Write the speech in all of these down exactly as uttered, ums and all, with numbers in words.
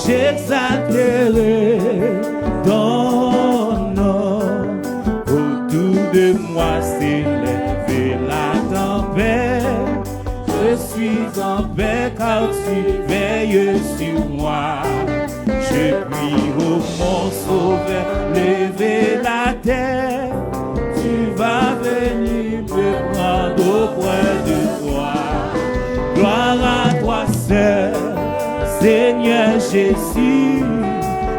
J'exalterai ton nom. Autour de moi s'élève la tempête. Je suis en paix car tu veilles sur moi. Je puis, ô mon sauveur, lever la tête. Tu vas venir me prendre auprès de toi. Gloire à toi seul, Seigneur Jésus.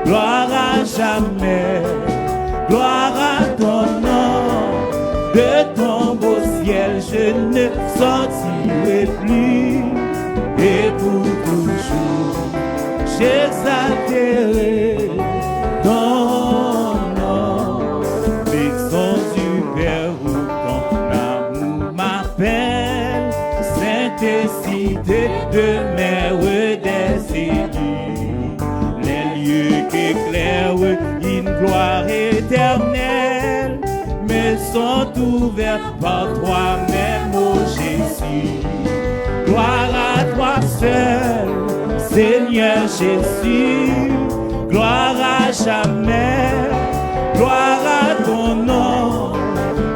Gloire à jamais. Gloire à ton nom. De ton beau ciel, je ne sortirai plus. Et pour toujours, j'exalterai ton nom. Maison du Père où ton amour m'appelle, sainte cité, demeure des élus. Les lieux qu'éclaire une gloire éternelle me sont ouverts par toi-même, ô Jésus. Gloire à toi seul, Seigneur Jésus. Gloire à jamais. Gloire à ton nom.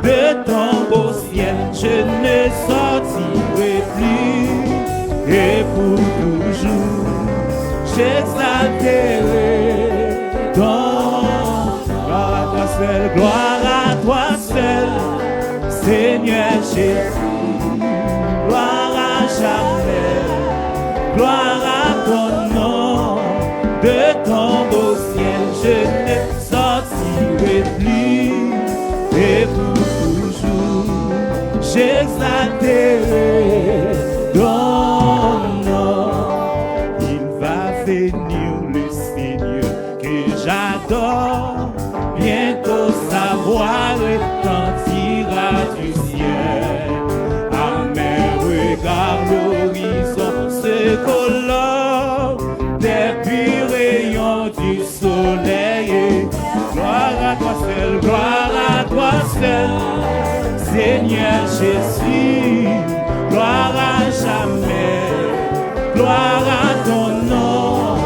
De ton beau ciel, je ne sortirai plus. Et pour toujours, j'exalterai ton nom. Gloire à toi seul, gloire à toi seul, Seigneur Jésus. Gloire à jamais, gloire à ton nom. De ton beau ciel, je ne sortirai plus. Et pour toujours, j'exalterai ton nom. Il va venir, le Seigneur que j'adore. Bientôt sa voix retentira du ciel. À mes regards, l'horizon se colore. Des purs rayons du soleil. Gloire à toi seul, gloire à toi seul, Seigneur Jésus. Gloire à jamais, gloire à ton nom.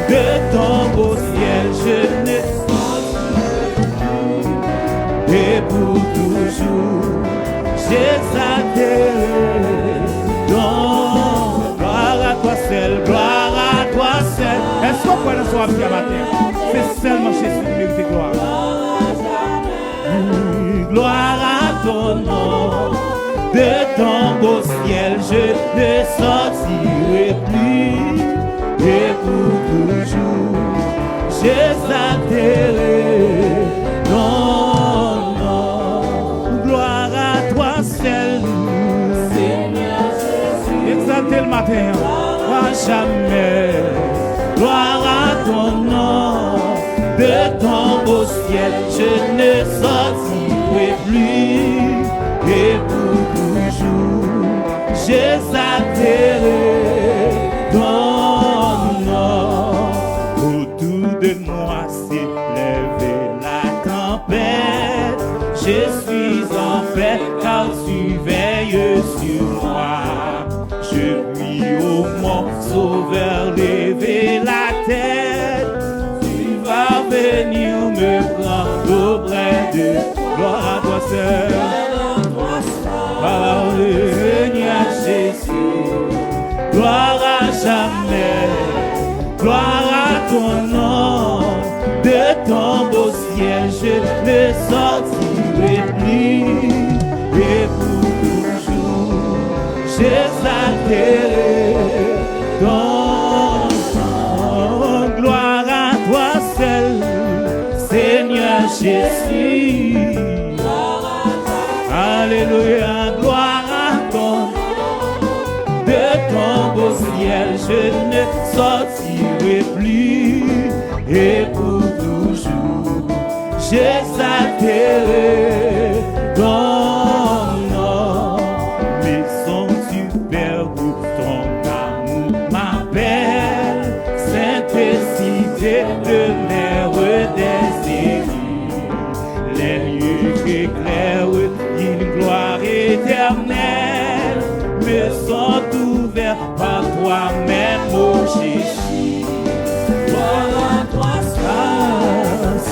De ton beau ciel, je ne et pour toujours, j'exalterai ton nom. Gloire à toi seul, gloire à toi seul. Èske w kwè nan sa w ap di a maten an? Se sèlman Jezi ki merite glwa. Gloire à ton nom. De ton beau ciel, je ne sortirai plus. Et pour toujours, j'exalterai ton nom. Gloire à toi seul, Seigneur Jésus. Exalte l maten an. À jamais. Gloire à ton nom. De ton beau ciel, je ne sortirai plus. Et pour toujours, j'exalterai ton nom. Autour de moi s'élève la tempête. Je suis en paix car tu veilles sur moi. Je puis, ô mon sauveur, lever la tête. Tu vas venir me prendre auprès de toi. Gloire à toi seul. Gloire à toi seul. Seigneur Jésus. Gloire à jamais. Gloire à ton nom. De ton beau ciel, je ne sortirai plus. Et pour toujours, j'exalterai ton nom. Gloire à toi seul, Seigneur Jésus. Alléluia, gloire à ton nom. De ton beau ciel, je ne sortirai plus. Et pour toujours, j'exalterai ton nom. Maison du Père où ton amour m'appelle, sainte cité, demeure des élus. Les lieux qu'éclaire une gloire éternelle me sont ouverts par toi-même, ô Jésus.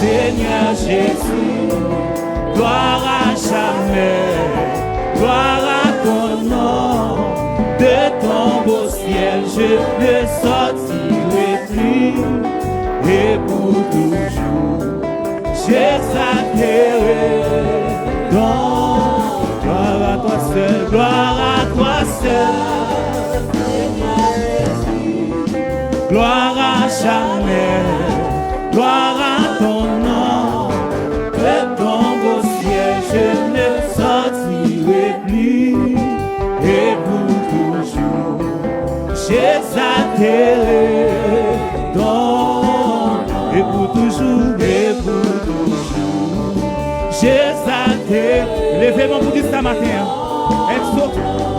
Seigneur Jésus, gloire à jamais, gloire à ton nom. De tombe au ciel, je ne sortirai plus, et pour toujours, je t'adorerai. Donc, gloire à toi seul, gloire à toi seul. Gloire à jamais, gloire à ton nom. De tombe au ciel, je ne sortirai plus. Et pour toujours, je t'adorerai. Donc, et pour toujours, et pour toujours, je t'adorerai. Leve men pou di sa maten an. Egzòt.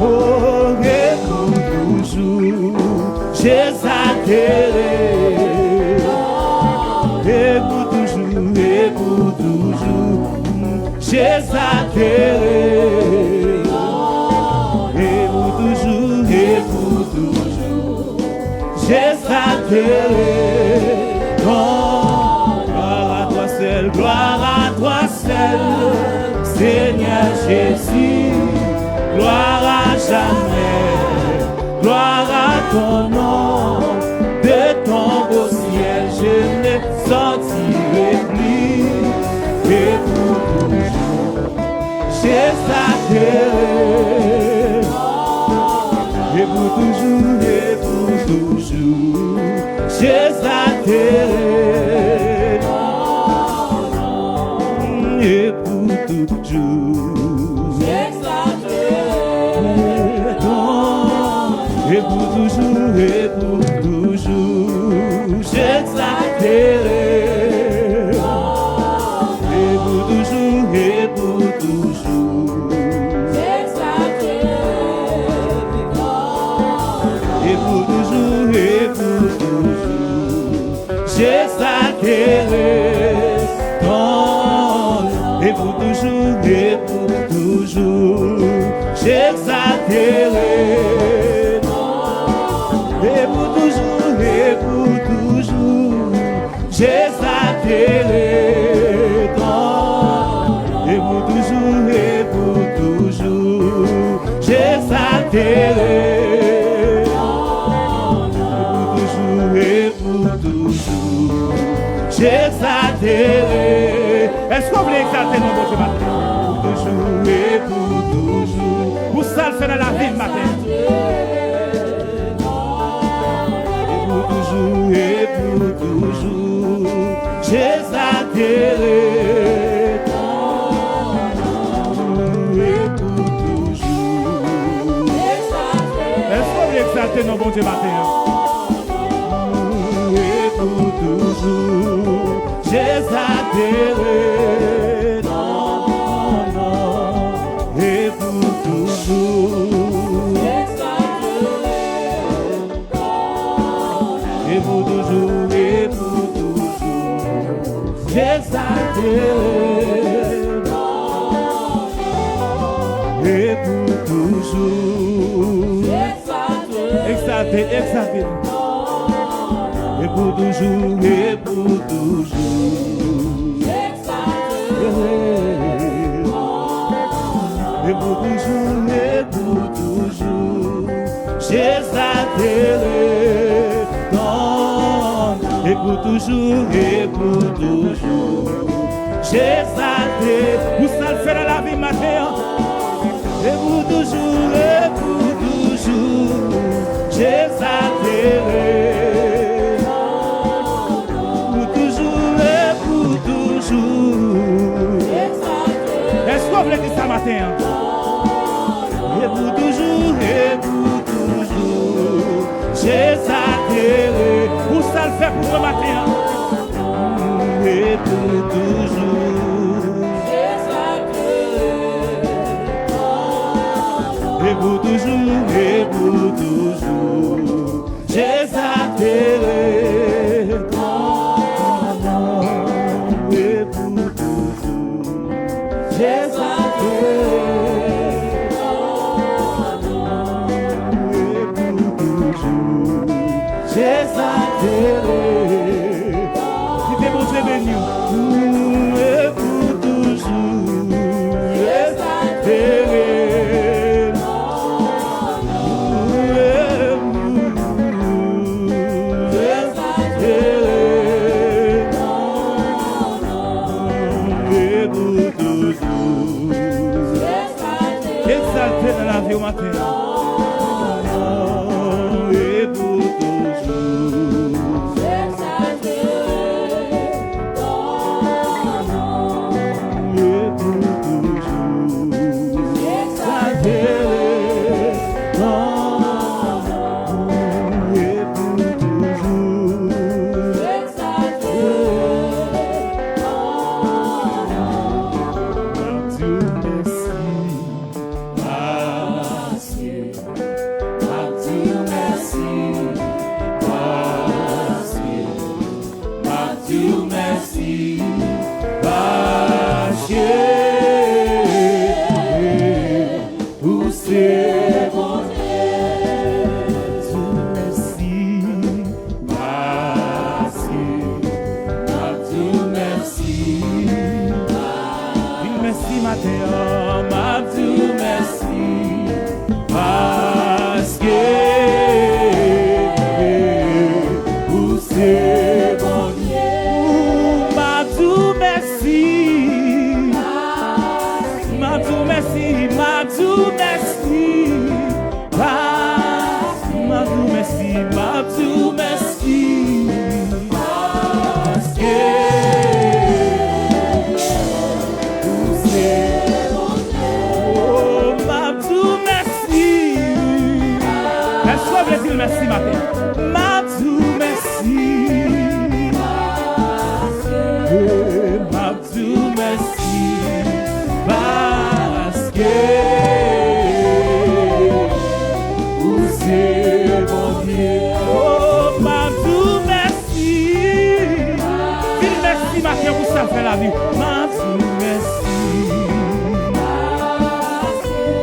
Oh, et pour toujours, je t'adorerai. Et pour toujours, et pour toujours, je t'adorerai. Et pour toujours, et pour toujours, je t'adorerai. Gloire à toi seul, gloire à toi seul, Seigneur Jésus, gloire à jamais, gloire à ton nom. De tombe au ciel, je ne sortirai plus, et pour toujours, je t'adorerai. Et pour toujours, et pour toujours, je t'adorerai. Et pour toujours, et pour toujours, et pour toujours, je t'adorerai. Et pour toujours, et pour toujours, et pour toujours, et pour toujours, je t'adorerai. Et pour toujours, et pour toujours, je t'adorerai. Et pour toujours, et pour toujours, je t'adorerai. Et pour toujours, et pour toujours, je t'adorerai. Et pour toujours, et pour toujours, je t'adorerai. Èske w vle egzalte non Bondye maten? Pour toujours, et pour toujours, pou sa l fè nan lavi m maten. Et pour toujours, et pour toujours, je t'adorerai. Et pour toujours. Èske w vle egzalte non Bondye maten an? Et pour toujours, je t'adorerai. Non, non, non. Et pour toujours. Et pour toujours, et pour toujours, je t'adorerai. Et pour toujours. Egzalte, egzalte. Et pour toujours, et pour toujours. Et pour toujours, et pour toujours, je t'adorerai. Et pour toujours, et pour toujours, je t'adorerai. Pou sa l fè nan lavi m maten an. Et pour toujours, et pour toujours, je t'adorerai. Pour toujours, et pour toujours. Èske w vle di sa maten an? Et pour toujours, et pour toujours, je t'adorerai. Pou sa l fè pou mwen maten an. Et pour toujours. Et pour toujours, et pour toujours, je t'adorerai. Et pour toujours, je t'adorerai. Et pour toujours, je t'adorerai. Kite Bondye Ou e pou toujou egzaltere. Ou e pou toujou egzaltere. Ou e pou toujou. Egzalte nan lavi w maten an. E pou toujou. E pou toujou. Egzalte non ou. E pou toujou. Egzalte non ou. M ap di w mèsi. Paske m ap di w mèsi, paske m ap di w mèsi, paske ou se Bondye. M ap di w mèsi, paske m ap di w mèsi. Di l mèsi maten an, m ap di w mèsi, paske ou se Bondye. M ap di w mèsi, m ap di w mèsi, m ap di w mèsi. Pa, m ap di w mèsi, m ap di w mèsi. Paske ou se Bondye. Oh, m ap di w mèsi. Èske w vle di l mèsi maten? M ap di w mèsi. Eh, m ap di w mèsi, paske ou se Bondye. Oh, m ap di w mèsi. Di l mèsi maten pou sa w fè lavi w. M ap di w mèsi.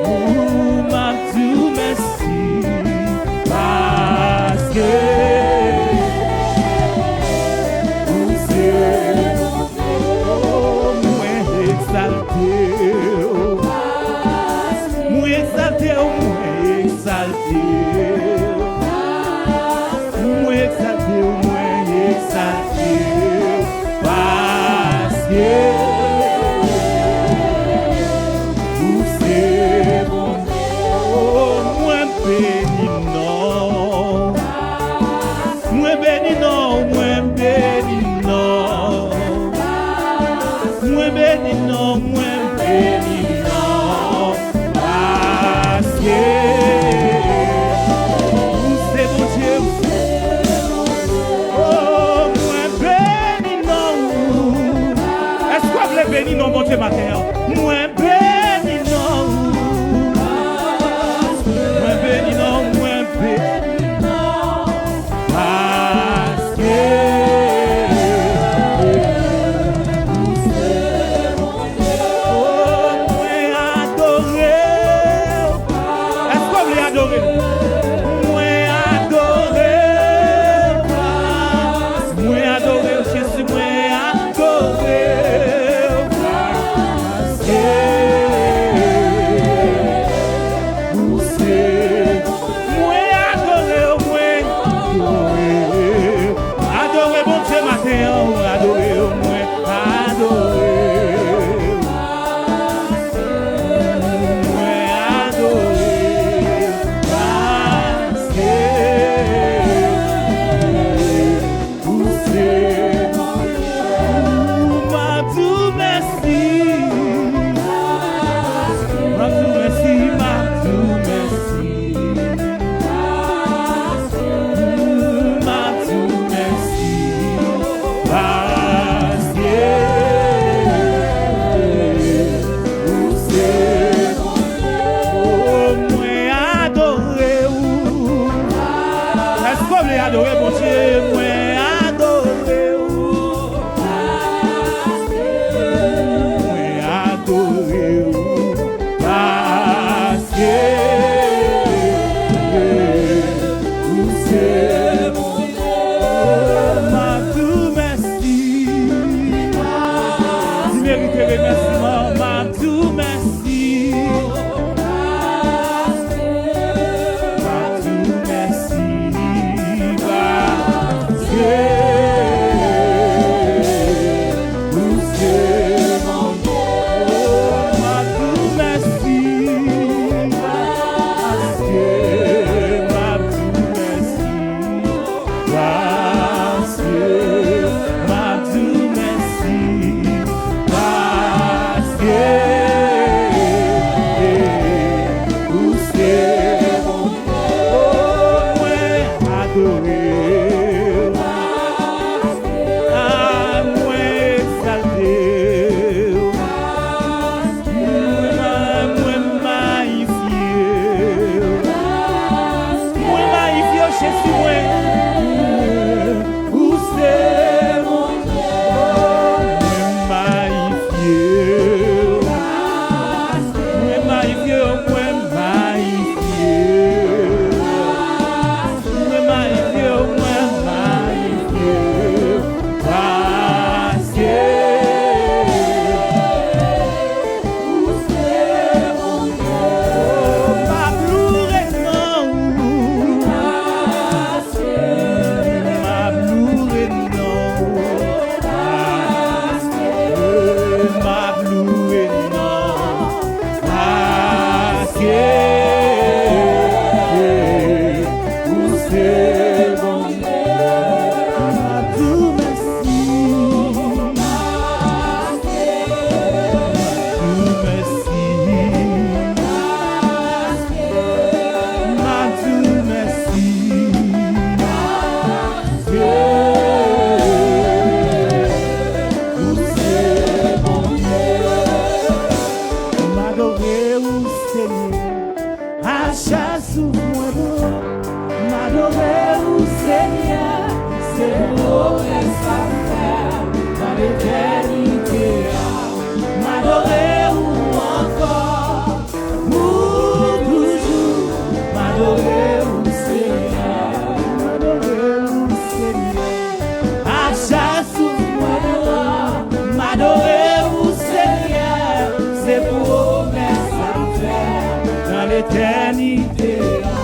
Oh, m ap di w mèsi. Paske ou se Bondye. Oh, mwen egzalte w. Mwen egzalte w, mwen egzalte w. Mwen egzalte w, mwen egzalte w. Paske ou se Bondye. Oh, mwen beni non w. Mwen beni non w, mwen beni non w. Mwen beni non w, mwen beni non w. Paske ou se Bondye. Oh, mwen beni non w. Èske w vle beni non Bondye maten an? Mwen beni non w. Mwen beni non w, mwen beni non w. Paske Ou se Bondye. M adore ou, Senyè. A chak souf mwen pran, m adore ou, Senyè. Se pwomès sa fè nan letènite a. M adore ou ankò. Pou toujou, m adore ou, Senyè. M adore ou, Senyè. A chak souf mwen pran, m adore ou, Senyè. Se pwomès sa fè nan letènite a.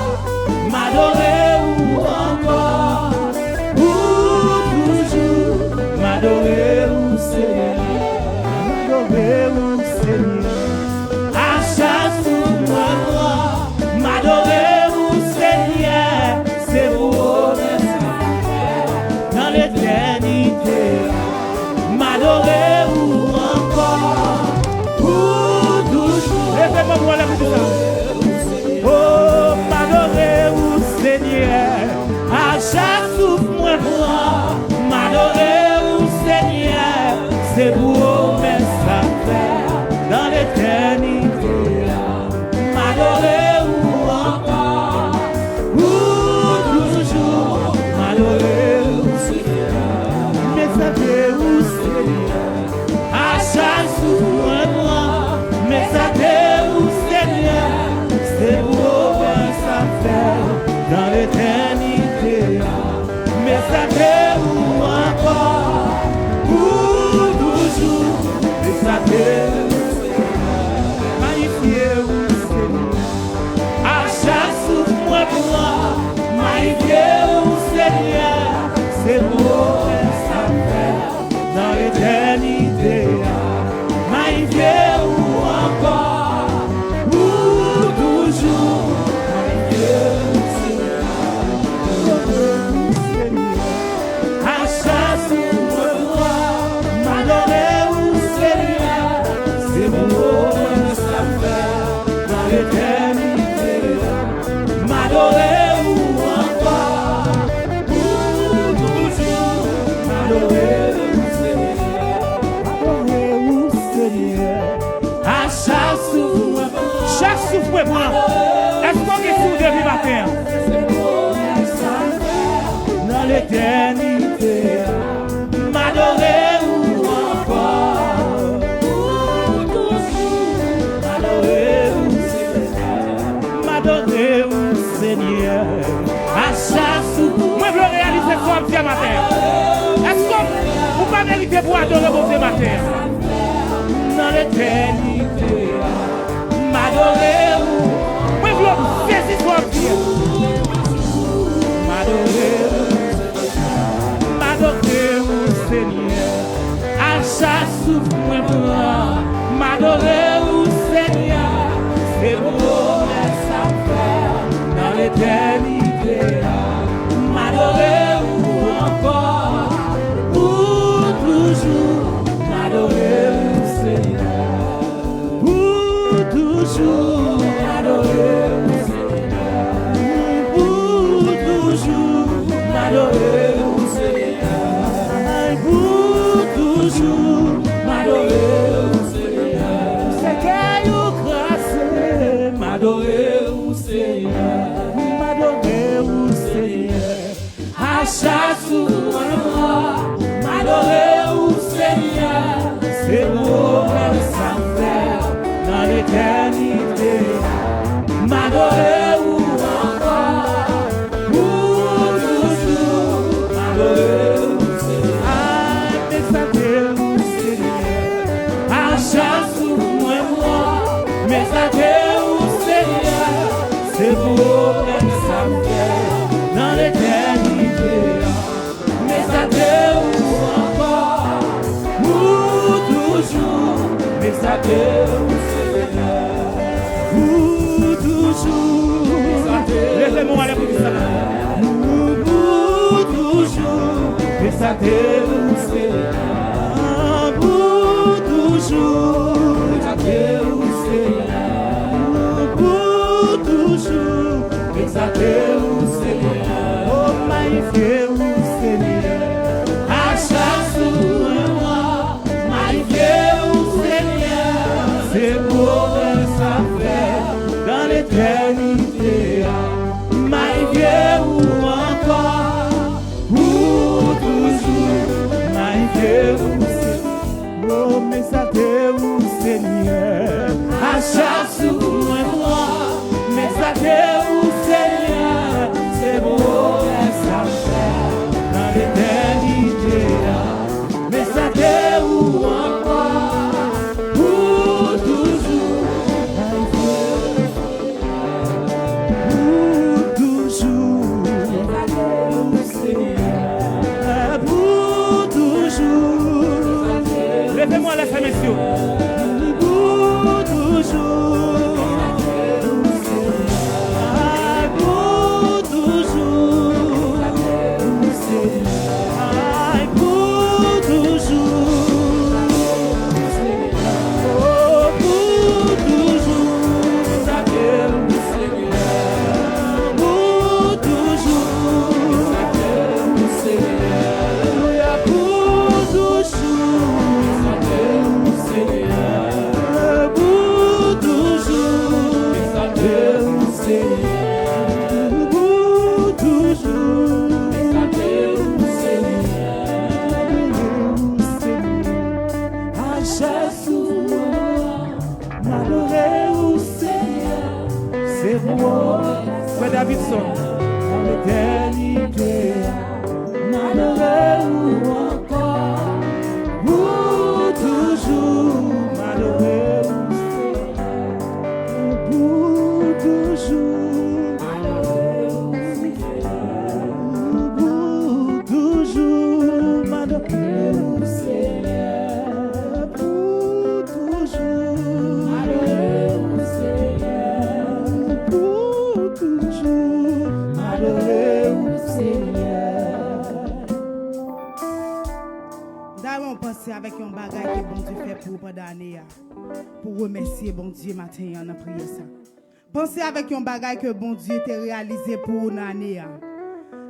M adore ou ankò. Pou toujou, m adore ou, Senyè. M adore ou, Senyè. A chak souf mwen pran, m adore ou, Senyè. Se pwomès sa fè nan letènite a. M adore ou ankò. Pou toujou. Leve men w anlè pou di sa. O, m adore ou, Senyè. A chak souf mwen pran, m adore ou, Senyè. Se pwomès sa fè nan letènite a. M adore ou ankò. Pou toujou, m adore ou, Senyè. M egzèlte ou, Senyè. A chak souf mwen pran, m egzèlte ou, Senyè. Se pwomès sa fè nan letènite a. M egzèlte ou ankò. Pou toujou, m egzèlte ou, Senyè. Magnifye ou, Senyè. A chak souf mwen pran, magnifye ou, Senyè. Se pwomès sa fè nan letènite a. Magnifye ou ankò. Pou toujou, magnifye ou, Senyè. Adore ou, Senyè. A chak souf mwen pran, m adore ou, Senyè. Se pwomès sa fè nan letènite a. M adore ou ankò. Pou toujou, m adore ou, Senyè. M adore ou, Senyè. A chak souf mwen pran, chak souf mwen pran, èske w gen sou depi maten an? Nan letènite a, m adore ou ankò. Pou toujou, m adore ou, Senyè. M adore ou, Senyè. A chak souf, mwen vle w reyalize sa w ap di a maten an. Èske w pa merite pou w adore Bondye maten an? Nan letènite a, m adore ou. Mwen vle w sezi sa w ap di a. M adore ou. M adore ou, Senyè. A chak souf mwen pran, m adore ou, Senyè. Se pwomès sa fè nan letènite a. M adore ou ankò. Pou toujou, m adore ou, Senyè. Pou toujou, m adore ou, Senyè. Pou toujou, m adore ou, Senyè. Pou toujou, m adore ou, Senyè. Sèkèy ou kraze, m adore ou, Senyè. M adore ou, Senyè. A chak souf mwen pran, m adore ou, Senyè. Se pwomès sa fè nan letènite a. M adore ou ankò. Pou toujou, m adore ou, Senyè. A, m egzèlte ou, Senyè. A chak souf mwen pran, m egzèlte ou, Senyè. Se pwomès sa fè nan letènite a. M egzèlte ou ankò. Pou toujou, m egzèlte ou, Senyè. Pou toujou. Leve men w anlè pou di sa. Pou, pou toujou, m egzèlte ou, Senyè. Pou toujou, m egzèlte ou, Senyè. Pou toujou, m egzèlte ou, Senyè. O, magnifye ou, Senyè. Etènite a, men sa te ou ankò pou toujou. Pou toujou. Pou toujou. Leve men w anlè, frè m e sè yo. Pou toujou. Pou toujou. Ay, pou toujou. Oh, pou toujou. Pou toujou. Alelouya, pou toujou. Pou toujou. Pou toujou. Adore ou, Senyè. Se pou ou, Frè Davidson. Pou letènite, m adore ou ankò. Pou toujou, m adore ou, Senyè. Pou toujou, m adore ou, Senyè. Pou toujou, m adore ou, Senyè. Pou toujou. Adore ou, Senyè. Pou toujou. Adore ou, Senyè. M ta renmen w panse avèk yon bagay ke Bondye fè pou ou pandan ane a. Pou w remèsye Bondye maten an nan priyè sa. Panse avèk yon bagay ke Bondye te reyalize pou ou nan ane a.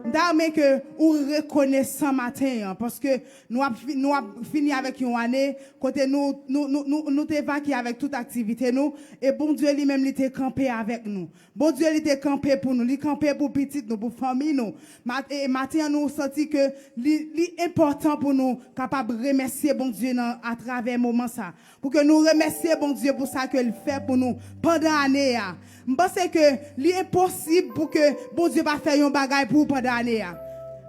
M ta renmen ke ou rekonesan maten an, paske nou ap fi-, nou ap fini avèk yon ane kote nou, nou, nou, nou, nou te vakye avèk tout aktivite nou, e Bondye li menm li te kanpe avèk nou. Bondye li te kanpe pou nou, li kanpe pou pitit nou, pou fanmi nou. Mat-, e maten an nou santi ke li, li enpòtan pou nou kapab remèsye Bondye nan, atravè moman sa. Pou ke nou remèsye Bondye pou sa ke l fè pou nou pandan ane a. M panse ke li enposib pou ke Bondye pa fè yon bagay pou ou pandan ane a.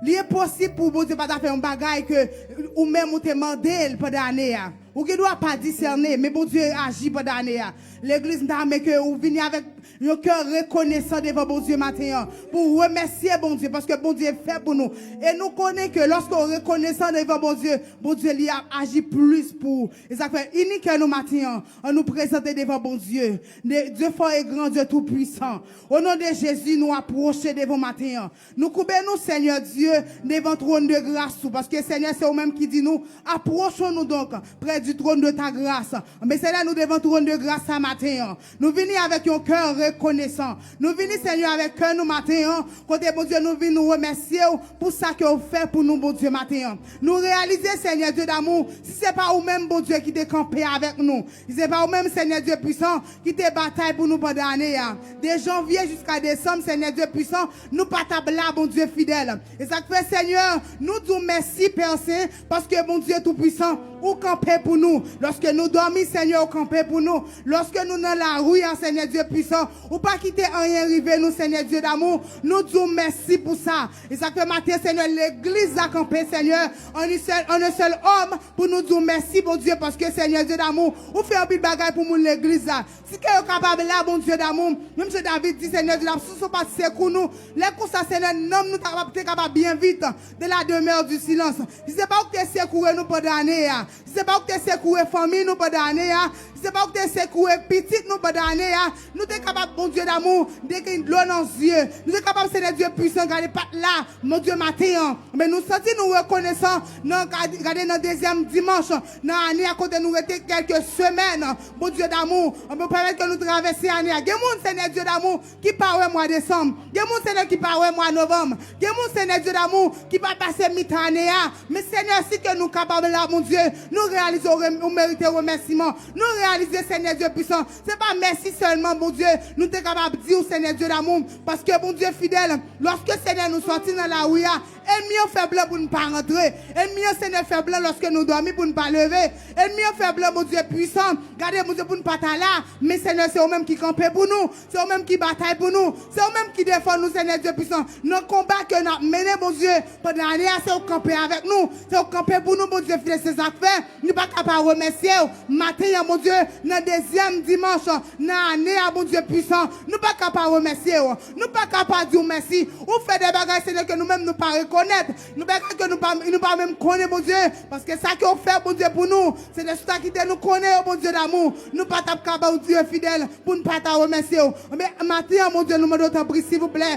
Li enposib pou Bondye pa ta fè yon bagay ke ou menm ou te mande l pandan ane a. Ou gen dwa pa disène, men Bondye aji pandan ane a. Legliz, m ta renmen ke ou vini avèk yon kè rekonesan devan Bondye maten an, pou remèsye Bondye, paske Bondye fè pou nou. E nou konnen ke lòske w rekonesan devan Bondye, Bondye li ap aji plis pou ou. E sa k fè, ini kè nou maten an, ann nou prezante devan Bondye. Dieu fort et grand, Dieu tout puissant. O non de Jezi, nou apwoche devan w maten an. Nou koube nou, Senyè Dye, devan twòn de gras ou, paske, Senyè, se ou menm ki di nou, approchons-nous donc près du trône de ta grâce. Men, Senyè, nou devan twòn de gras sa maten an. Nou vini avèk yon kè rekonesan. Nou vini, Senyè, avèk kè nou maten an, kote, Bondye, nou vin nou remèsye w pou sa ke w fè pou nou, Bondye, maten an. Nou reyalize, Senyè Dye damou, si se pa ou menm, Bondye, ki te kanpe avèk nou, si se pa ou menm, Senyè Dye pwisan, ki te batay pou nou pandan ane a, de janvye jiska desanm, Senyè Dye pwisan, nou pa t ap la, Bondye fidèl. E sa k fè, Senyè, nou di w mèsi, Pè Sen, paske Bondye Toupwisan, ou kanpe pou nou. Lòske nou dòmi, Senyè, ou kanpe pou nou. Lòske nou nan lari a, Senyè Dye pwisan, ou pa kite anyen rive nou, Senyè Dye damou. Nou di w mèsi pou sa. E sa k fè maten, Senyè, legliz la kanpe, Senyè, an yon sèl, an yon sèl òm, pou nou di w mèsi, Bondye, paske, Senyè Dye damou, ou fè anpil bagay pou moun legliz la. Si ke yo kapab la, Bondye damou, menm jan David di, Senyè Dye damou, si w pa t sekou nou, lè konsa, Senyè, nanm nou ta, te kapab byen vit dans la demeure du silence. Si se pa ou ki te sekoure nou pandan ane a, si se pa ou ki te sekoure fanmi nou pandan ane a, si se pa ou ki te sekoure pitit nou pandan ane a, nou te kapab, Bondye damou, de gen dlo nan zye. Nou te kapab, Senyè Dye pwisan, gade pa t la, Bondye, maten an. Men nou santi nou rekonesan nan, gade, nan dezyèm dimanch nan ane a, kote nou rete kèlke semèn. Bondye damou, ann pèmèt ke nou travèse ane a. Gen moun, Senyè Dye damou, ki pa wè mwa desanm. Gen moun, Senyè, ki pa wè mwa novanm. Gen moun, Senyè Dye damou, ki pa pase mitan ane a. Men, Senyè, si ke nou kapab la, Bondye, nou reyalize ou rem-, ou merite remèsiman. Nou reyalize, Senyè Dye pwisan, se pa mèsi sèlman, Bondye, nou te kapab di w, Senyè Dye damou, paske, Bondye fidèl, lòske, Senyè, nou sòti nan lari a, Ènmi an fè plan pou n pa rantre. Ènmi an, Senyè, fè plan lòske nou dòmi pou n pa leve. Ènmi an fè plan, Bondye pwisan. Gade, Bondye, pou n pa ta la. Men, Senyè, se ou menm ki kanpe pou nou. Se ou menm ki batay pou nou. Se ou menm ki defann nou, Senyè Dye pwisan. Nan konba ke n ap mennen, Bondye, pandan ane a, se ou k kanpe avèk nou. Se ou k kanpe pou nou, Bondye fidèl, se sa k fè nou pa ka pa remèsye w. Maten an, Bondye, nan dezyèm dimanch nan ane a, Bondye pwisan, nou pa ka pa remèsye w. Nou pa ka pa di w mèsi. Ou fè de bagay, Senyè, ke nou menm nou pa rekonèt. Nou bagay ke nou pa, nou pa menm konnen, Bondye. Paske sa ke w fè, Bondye, pou nou, Senyè, si w ta kite nou konnen yo, Bondye damou, nou pa t ap kapab, Dye fidèl, pou n pa ta remèsye w. Men maten an, Bondye, nou mande w tanpri, silvouplè,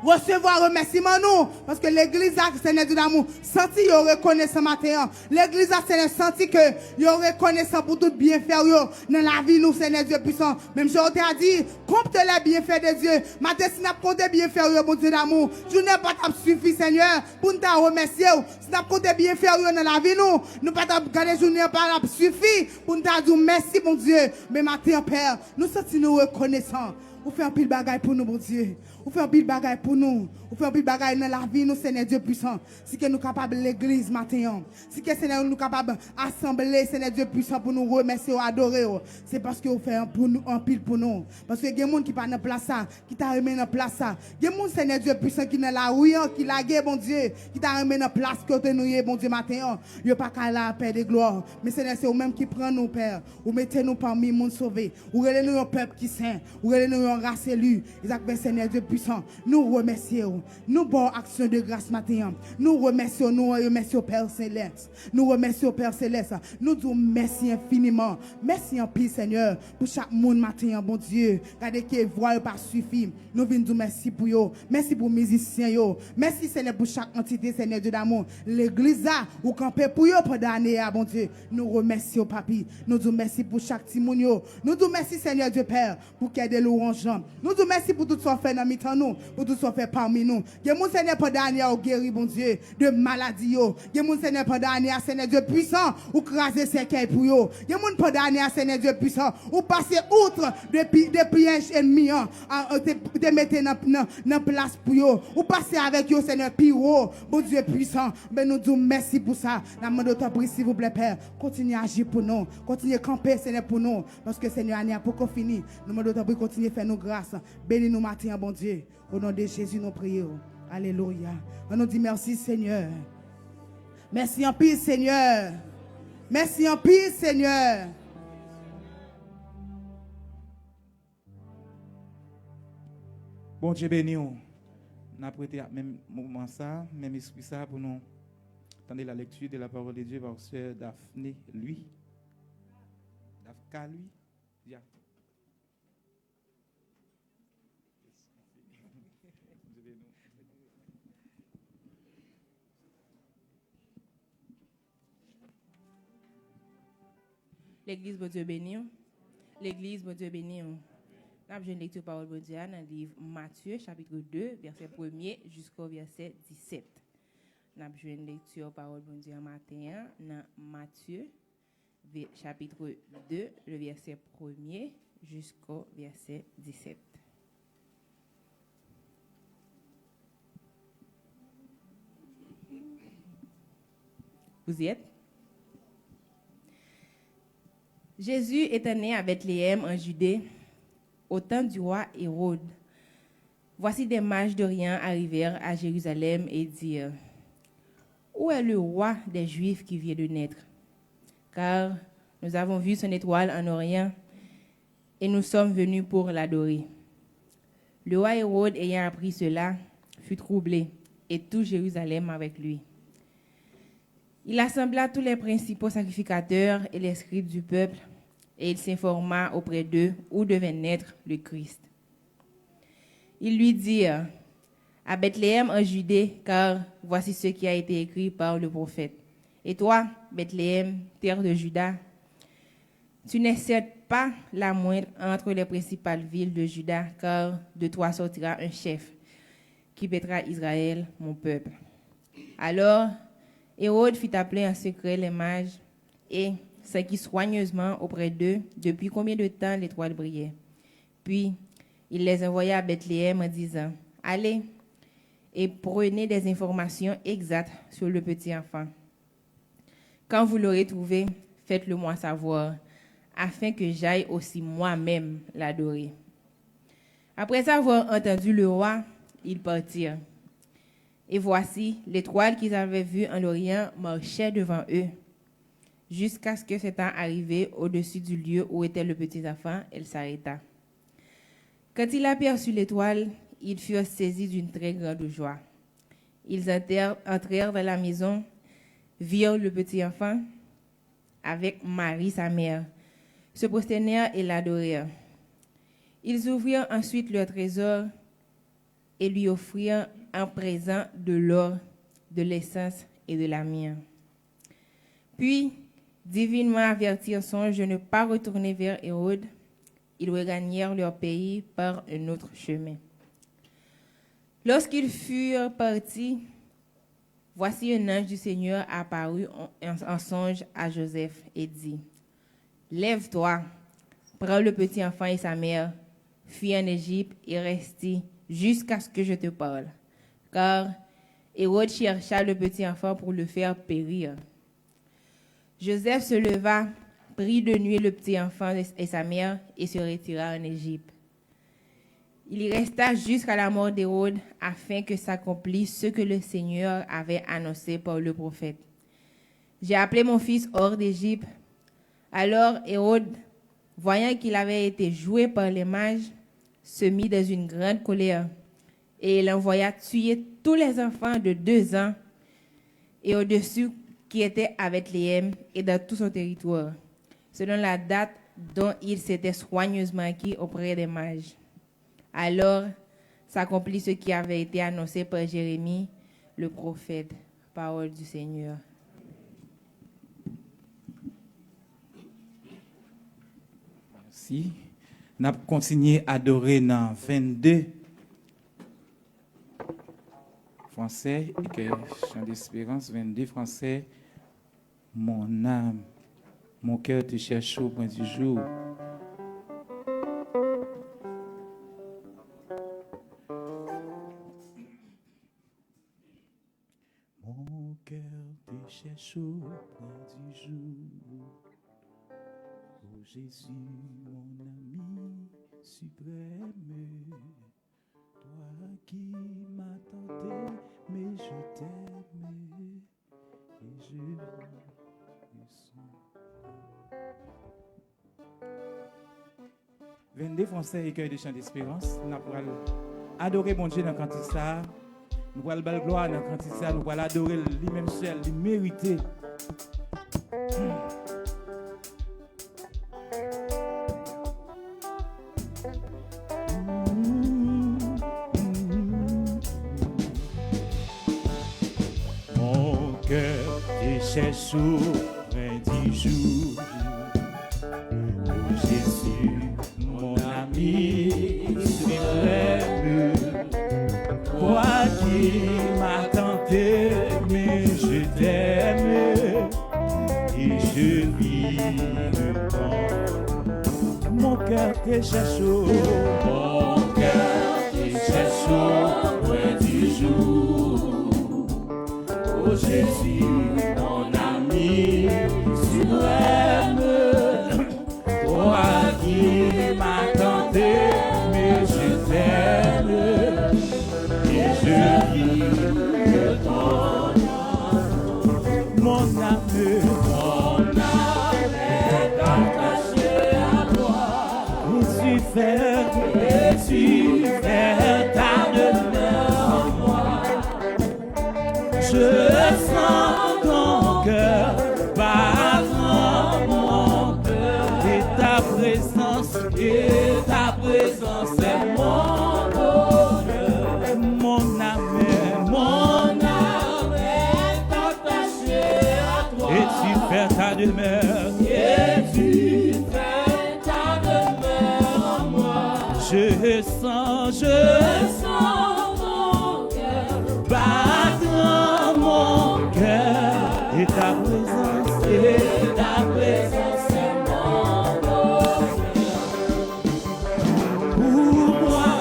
resevwa remèsiman nou, paske legliz la, Senyè Dye damou, santi yo rekonesan maten an. Legliz la, Senyè, santi ke yo rekonesan pou tout byenfè w yo nan lavi nou, Senyè Dye pwisan. Menm jan w te a di, compte les bienfaits de Dieu. Maten, si n ap konte byenfè w yo, Bondye damou, jounen an pa t ap sifi, Senyè, pou n ta remèsye w. Si n ap konte byenfè w yo nan lavi nou, nou pa t ap gade jounen an pa t ap sifi pou n ta di w mèsi, Bondye. Men maten an, Pè, nou santi nou rekonesan. Ou fè anpil bagay pou nou, Bondye. Ou fè anpil bagay pou nou. Ou fè anpil bagay nan lavi nou, Senyè Dye pwisan. Si ke nou kapab legliz maten an. Si ke, Senyè, nou kapab asanble, Senyè Dye pwisan, pou nou remèsye w, adore w. Se paske ou fè an-, pou nou, anpil pou nou. Paske gen moun ki pa nan plas sa, ki ta renmen nan plas sa. Gen moun, Senyè Dye pwisan, ki nan lari an, ki lage, Bondye, ki ta renmen nan plas kote nou ye, Bondye, maten an. Yo pa ka la, Pè de glwa. Men, Senyè, se ou menm ki pran nou, Pè. Ou mete nou pami moun sove. Ou rele nou yon pèp ki sen. Ou rele nou yon ras eli. E sa k fè, Senyè Dye pwisan, nou remèsye w. Nou ba w aksyon de gras maten an. Nou remèsye w, nou remèsye w, Pè Selès. Nou remèsye w, Pè Selès. Nou di w mèsi enfiniman. Mèsi anpil, Senyè, pou chak moun maten an, Bondye. Gade ke vwa yo pa sifi. Nou vin di w mèsi pou yo. Mèsi pou mizisyen yo. Mèsi, Senyè, pou chak antite, Senyè Dye damou. Legliz la, ou kanpe pou yo pandan ane a, Bondye. Nou remèsye w, Papi. Nou di w mèsi pou chak timoun yo. Nou di w mèsi, Senyè Dye Pè, pou kè de lwanj lan. Nou di w mèsi pou tout sa w fè nan mitan nou, pou tout sa w fè pami nou. Gen moun, Senyè, pandan ane a, ou geri, Bondye, de maladi yo. Gen moun, Senyè, pandan ane a, Senyè Dye pwisan, ou kraze sèkèy pou yo. Gen moun, pandan ane a, Senyè Dye pwisan, ou pase out de pi-, de pyèj ènmi an, a, a, te, te mete nan, nan, nan plas pou yo. Ou pase avèk yo, Senyè, pi wo. Bondye pwisan, men nou di w mèsi pou sa. N ap mande w, tanpri, silvouplè, Pè, kontinye aji pou nou. Kontinye kanpe, Senyè, pou nou. Paske, Senyè, ane a poko fini. Nou mande w, tanpri, kontinye fè nou gras. Beni nou maten an, Bondye. O non de Jezi, nou priye w. Alelouya. Ann nou di mèsi, Senyè. Mèsi anpil, Senyè. Mèsi anpil, Senyè. Bondye beni w. N ap rete ak menm moman sa, menm espri sa pou nou tande la lecture de la parole de Dieu par sœur Daphné Louis. Dafka Louis. Ya. Legliz, Bondye beni w. Legliz, Bondye beni w. N ap jwenn lekti pawòl Bondye a nan liv Matye, chapit de, vèsè premye jisko vèsè disèt. N ap jwenn lekti pawòl Bondye a maten an nan Matye, ve-, chapit de, le vèsè premye jisko vèsè disèt. Vous y êtes? Jésus était né à Bethléem en Judée, au temps du roi Hérode. Voici des mages d'Orient arrivèrent à Jérusalem et dirent : « Où est le roi des Juifs qui vient de naître ? Car nous avons vu son étoile en Orient et nous sommes venus pour l'adorer. » Le roi Hérode, ayant appris cela, fut troublé, et tout Jérusalem avec lui. Il assembla tous les principaux sacrificateurs et les scribes du peuple, et il s'informa auprès d'eux où devait naître le Christ. Ils lui dirent : « À Bethléem en Judée, car voici ce qui a été écrit par le prophète. Et toi, Bethléem, terre de Juda, tu n'es certes pas la moindre entre les principales villes de Juda, car de toi sortira un chef qui paîtra Israël, mon peuple. » Alors, Hérode fit appeler en secret les mages et s'enquit soigneusement auprès d'eux depuis combien de temps l'étoile brillait. Puis, il les envoya à Bethléem en disant : « Allez et prenez des informations exactes sur le petit enfant. Quand vous l'aurez trouvé, faites-le moi savoir, afin que j'aille aussi moi-même l'adorer. Après avoir entendu le roi, ils partirent. Et voici, l'étoile qu'ils avaient vue en l'Orient marchait devant eux, jusqu'à ce que s'étant arrivée au-dessus du lieu où était le petit enfant, elle s'arrêta. Quand il aperçut l'étoile, ils furent saisis d'une très grande joie. Ils entrèrent, entrèrent dans la maison, virent le petit enfant avec Marie sa mère, se prosternèrent et l'adorèrent. Ils ouvrirent ensuite leur trésor et lui offrirent en présent de l'or, de l'encens et de la myrrhe. Puis, divinement avertis en songe de ne pas retourner vers Hérode, ils regagnèrent leur pays par un autre chemin. Lorsqu'ils furent partis, voici un ange du Seigneur apparut en, en- en songe à Joseph et dit, Lève-toi, prends le petit enfant et sa mère, fuis en Égypte et reste-y jusqu'à ce que je te parle. Car Hérode chercha le petit enfant pour le faire périr. Joseph se leva, prit de nuit le petit enfant et sa mère et se retira en Égypte. Il y resta jusqu'à la mort d'Hérode, afin que s'accomplisse ce que le Seigneur avait annoncé par le prophète. J'ai appelé mon fils hors d'Égypte. Alors Hérode, voyant qu'il avait été joué par les mages, se mit dans une grande colère, et il envoya tuer tous les enfants de deux ans et au-dessus qui étaient à Bethléem et dans tout son territoire, selon la date dont il s'était soigneusement acquis auprès des mages. Alors s'accomplit ce qui avait été annoncé par Jérémie, le prophète. Parole du Seigneur. Mèsi. N ap kontinye adore nan vennde fransè, Écueil Chant d'Espérance, vennde fransè, Mon âme, mon cœur te cherche au point du jour. Mon cœur te cherche au point du jour. Oh Jésus, mon ami suprême, toi qui m'as tenté, mais je t'aime, et je ressens. Vennde fransè, Écueil de Chant d'Espérance. N ap pral adore Bondye nan kantik sa a. Nou pral ba l glwa nan kantik sa a. Nou pral adore l, li menm sèl, li merite. Mon cœur te cherche au point du jour. Oh Jésus, mon ami suprême, toi qui m'as tenté, mais je t'aime et je vis le temps. Mon cœur te cherche au, mon cœur te cherche au point du jour. Oh Jésus, mon ami suprême, toi qui m'as tenté, mais je t'aime et je vis de ton amour. Mon âme, mon âme est attachée à toi. Et tu fais, et tu fais ta demeure en moi. Je sens ton cœur battre en mon cœur. Et ta présence, et ta présence est mon bonheur. Mon âme, mon âme est attachée à toi. Et tu fais ta demeure. Et tu fais ta demeure en moi. Je sens, je sens ton cœur battre en mon cœur. Et ta présence, et ta présence est mon bonheur. Pour moi,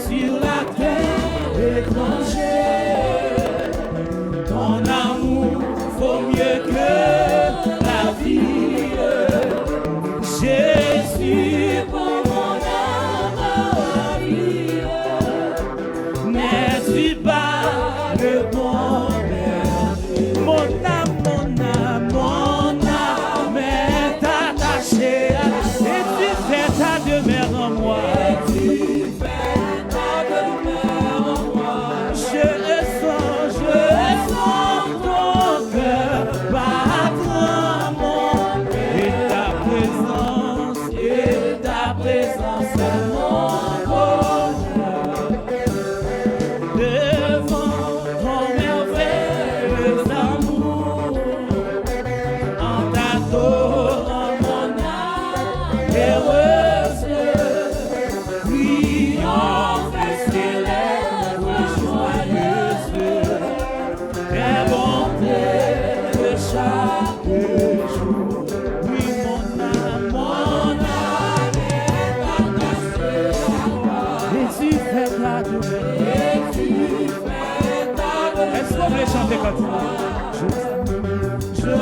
sur la terre étrangère, Je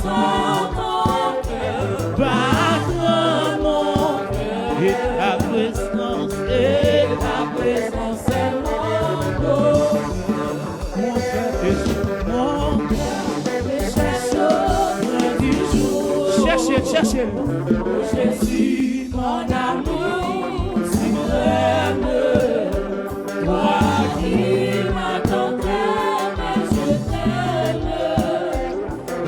sens ton cœur battre en mon cœur. Et ta présence, et ta présence est mon bonheur. Mon cœur est sur mon cœur, cherche au loin du jour. Chèche l, chèche l. Jésus, mon amour suprême. Toi qui m'as tant aimé, je t'aime.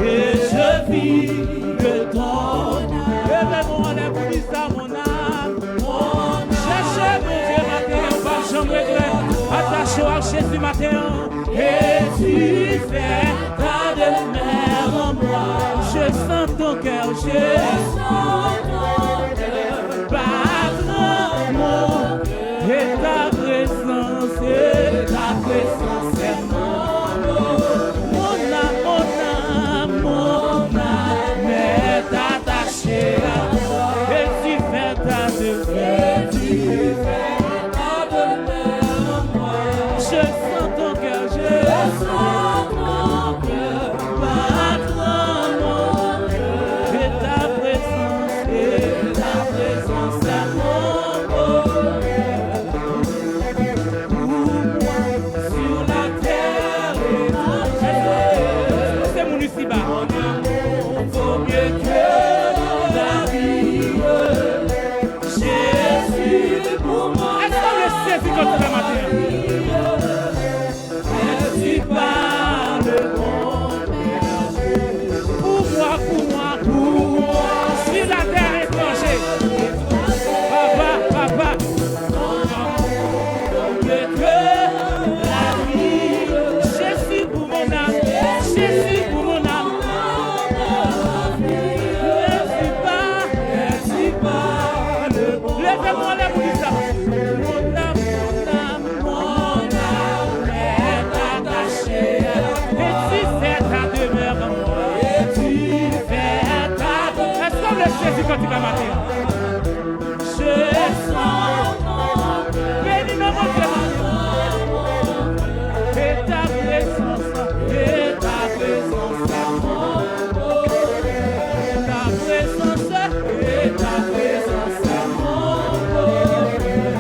Et je vis de ton amour. Leve men w anlè pou di sa, mon âme. Chèche Bondye maten an, ou p ap janm regrèt. Atache w ak Jezi maten an. Et tu fais ta demeure en moi. Je sens ton cœur, je sens ton cœur battre en mon cœur. Et ta présence, et ta présence est mon bonheur. Mon âme, mon âme, mon âme est attachée à toi. Et tu fais ta demeure. Et tu fais ta demeure en moi. Je sens ton cœur, je sens ton cœur battre en mon cœur. Et ta présence, et ta présence est mon bonheur. Pour moi, sur la terre et dans les cieux. Èske se moun isi ba? Ton amour vaut mieux que la vie. Jésus, pour moi. Èske w vle sezi kantik la maten an? Merci par le bon Dieu. Pour moi, pour moi, pour moi, sur la terre étranger. Papa, papa. Jésus pour mon âme, Jésus pour mon âme. Merci par, merci par le bon Dieu. Leve men w anlè pou di sa. Mon âme, mon âme, mon âme est attachée à toi. Et tu fais ta demeure en moi. Et tu fais ta demeure. Èske w vle sezi kantik la maten an? Je sens ton cœur. Beni non Bondye. Et ta présence, et ta présence est mon bonheur. Et ta présence, et ta présence est mon bonheur.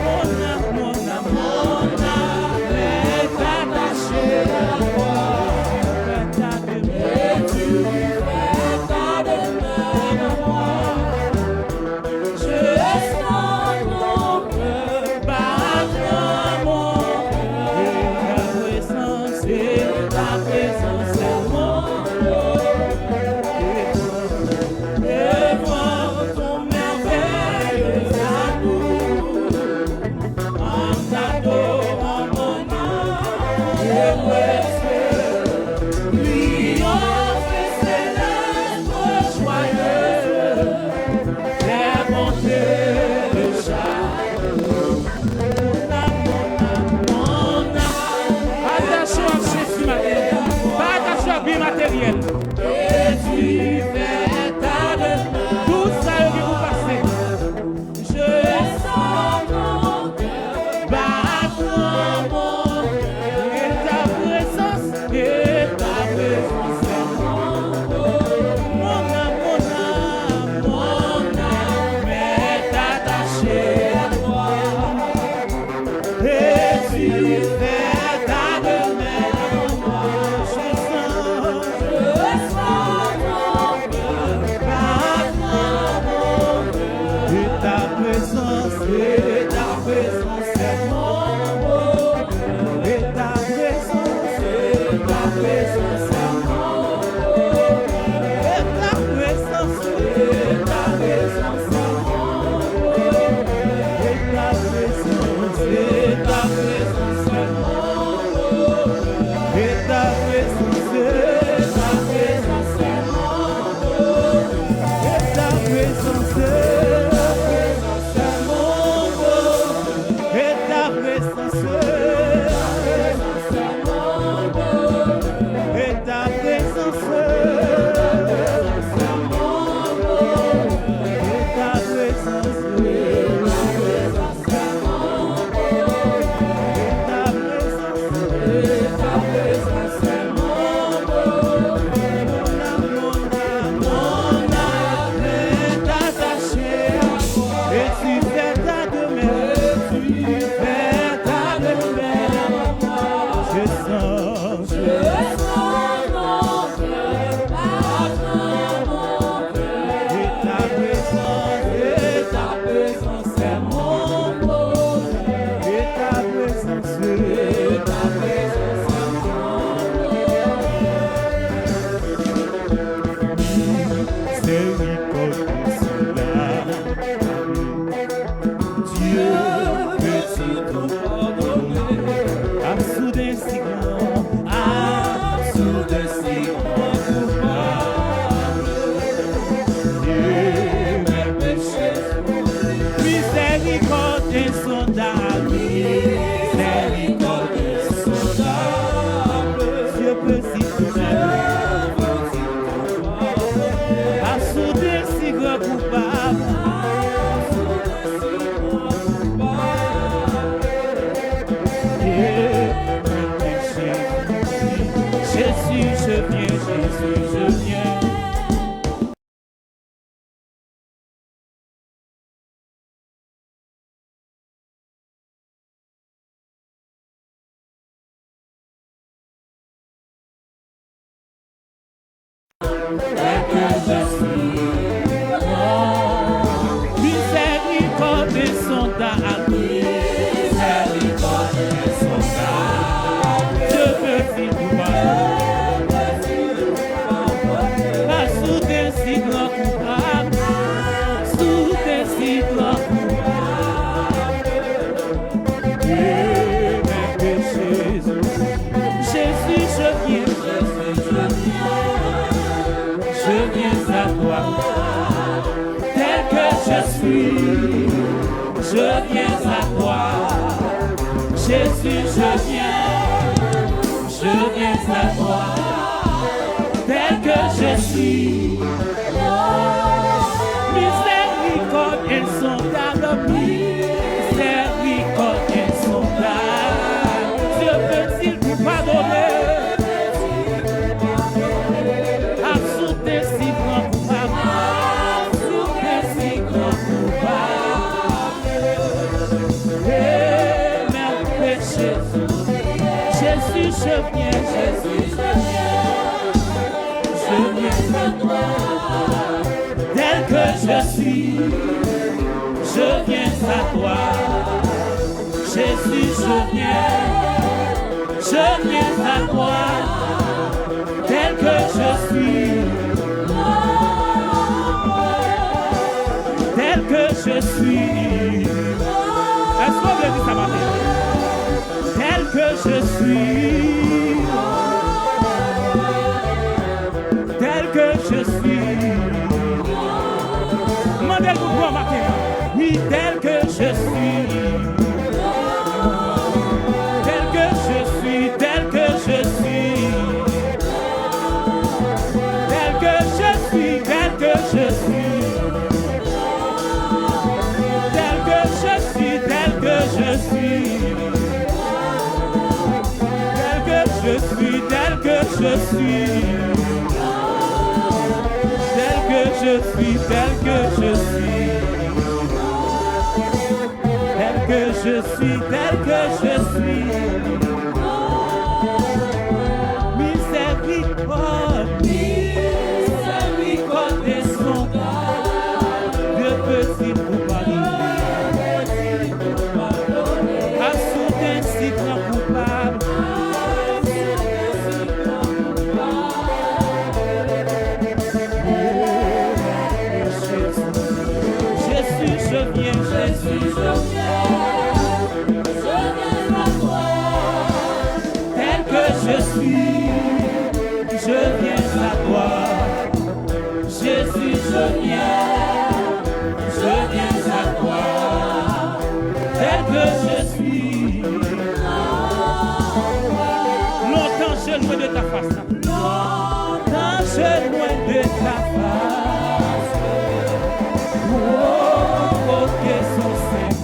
Mon âme, mon âme, mon âme est attachée à toi. Et tu fais ta demeure en moi. Je sens ton cœur battre en mon cœur. Et ta présence, et ta présence est mon bonheur. Devant ton merveilleux amour, en t'adorant mon âme est pressée. Triomphe céleste, joyeux, les bontés de chaque. Atache w ak Jezi maten. Pa atache w ak byen materyèl. Tout sa yo gen pou pase. Je sens ton cœur battre en mon cœur. Et ta présence, et ta présence est mon bonheur. Mon âme, mon âme, mon âme est attachée à toi. Et tu fais ta demeure en moi. Je sens, je sens ton Mizèrikòd ensondab, mizèrikòd ensondab, Dieu peut si tout pardonner. Asou de si gran koupab. Jésus, je viens, Jésus, je viens. Mizèrikòd ensondab, mizèrikòd ensondab, Dieu peut si tout pardonner. Asou de si gran koupab, asou de si gran koupab. Jésus, je viens, Jésus, je viens, je viens à toi. Tel que je suis, je viens à toi. Jésus, je viens, je viens à toi. Tel que je suis. Mizèrikòd ensondab, mizèrikòd ensondab. Dieu peut-il vous pardonner? Asou de si gran koupab, asou de si gran koupab. Amen, Jésus. Jésus, je viens, Jésus, je viens. Je viens à toi. Tel que je suis, je viens à toi. Jésus, je viens, je viens à toi. Tel que je suis, tel que je suis. Èske w vle di sa maten? Tel que je suis, tel que je suis. Mande l pou bò maten an. Oui, tel que je suis. Tel que je suis, tel que je suis. Tel que je suis, tel que je suis. Tel que je suis, tel que je suis. Tel que je suis, tel que je suis. Tel que je suis, tel que je suis. Tel que je suis, tel que je suis. Miséricorde, miséricorde, son Dieu peut si tout pardonner. Asou de si gran koupab. Jésus, je viens, Jésus, je viens. Je viens à toi. Tel que je suis, je viens à toi. Jésus, je viens, je viens à toi, tel que je suis. Lontan je loin de ta face. Lontan je loin de ta face. Provoquer son saint.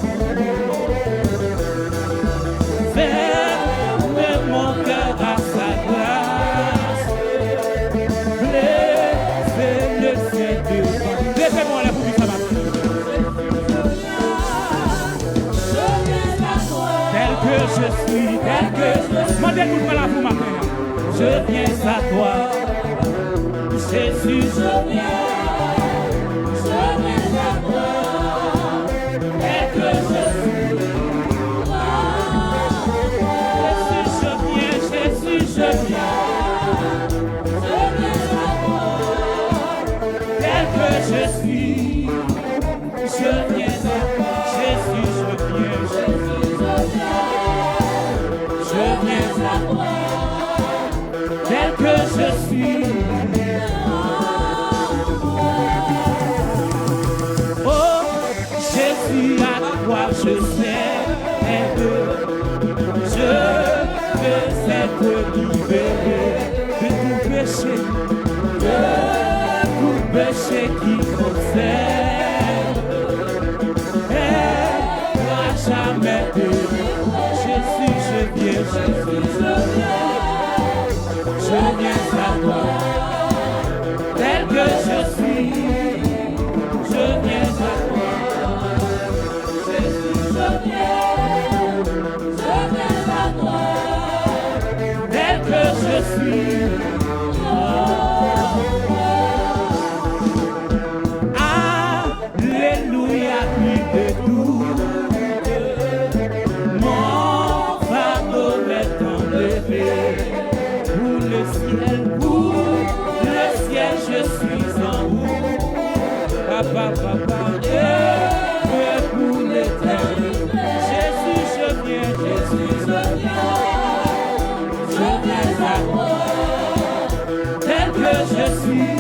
Ferme mon cœur à sa grâce. Blessé le ciel devant. Leve men w anlè pou li sa maten. Tel que je suis, tel que je suis. Mande l pou l pale avè w maten an. Je viens à toi. Jésus, je viens, je viens à toi, tel que je suis. Jésus, je viens, Jésus, je viens, je viens à toi, tel que je suis. Je viens à toi, Jésus, je viens, Jésus, je viens, je viens à toi, tel que Je suis. Oh, Jésus, à toi je cède. Je veux être libéré de tout péché, de tout péché qui m'obsède. Être à jamais béni. Jésus, je viens, Jésus, je viens. Je viens à toi, tel que je suis. Je viens à toi. Jésus, je viens. Je viens à toi, tel que je suis. Ah, Alléluia, plus de doute. Mon fardeau est enlevé. Pour le ciel, pour le ciel, je suis en route. Papa, papa, et pour l'éternité. Jésus, je viens, Jésus, je viens. Je viens à toi, tel que je suis.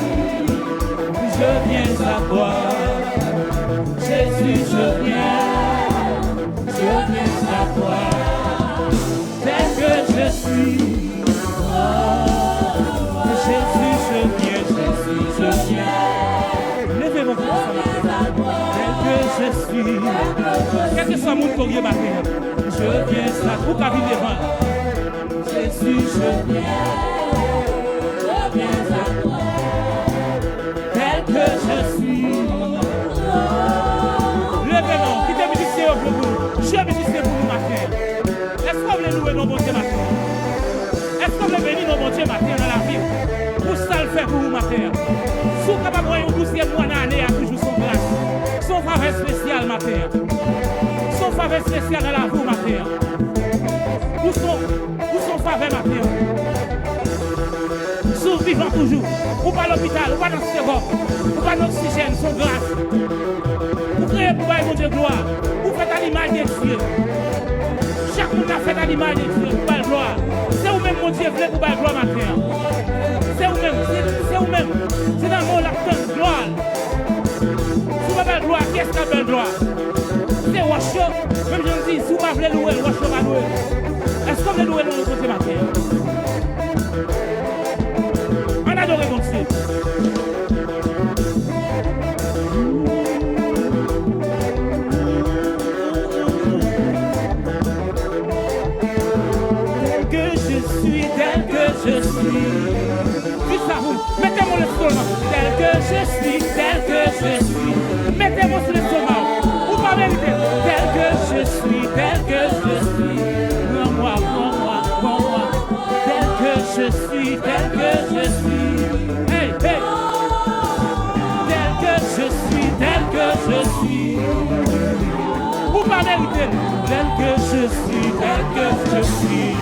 Je viens à toi. Jésus, je viens. Je viens à toi, tel que je suis. Jésus, je viens, Jésus, je viens. Leve men w pou sa maten. Tel que je suis. Kèlkeswa moun ke w ye maten an. Je viens à, ou ka vin devan. Jésus, je viens, je viens à toi, tel que je suis. Leve men w, kite mizisyen yo jwe pou nou. Jwe mizisyen pou nou maten an. Èske w vle louwe non Bondye maten an? Èske w vle beni non Bondye maten an nan lavi w? Pou sa l fè pou ou maten an. Si w kapab wè yon douzyèm mwa nan ane a toujou, se yon gras. Se yon favè espesyal maten an. Se yon favè espesyal nan lavi w maten an. Ou se yon, ou se yon favè maten an. Si w vivan toujou, ou pa lopital, ou pa nan sewòm, ou pa nan oksijèn, se yon gras. Ou kreye pou bay Bondye glwa. Ou fèt a limaj de Dye. Chak moun la fèt a limaj de Dye pou bay glwa. Se ou menm Bondye vle pou bay glwa maten an. Se ou menm, se, se ou menm. Se nan men w l ap tann glwa l. Si w pa bay glwa, kiyès k ap bay glwa? Se wòch yo. Menm jan l di, si w pa vle louwe l, wòch yo va louwe l. Èske w vle louwe non Bondye maten an? Ann adore Bondye. Tel que je suis, tel que je suis. Di sa pou m. Mete men w sou lestomak. Tel que je suis, tel que je suis. Mete men w sou lestomak ou. Ou pa merite. Tel que je suis, tel que je suis. Pran mwa, pran mwa, pran mwa. Tel que je suis, tel que je suis. Hey, hey. Tel que je suis, tel que je suis. Ou pa merite l. Tel que je suis, tel que je suis.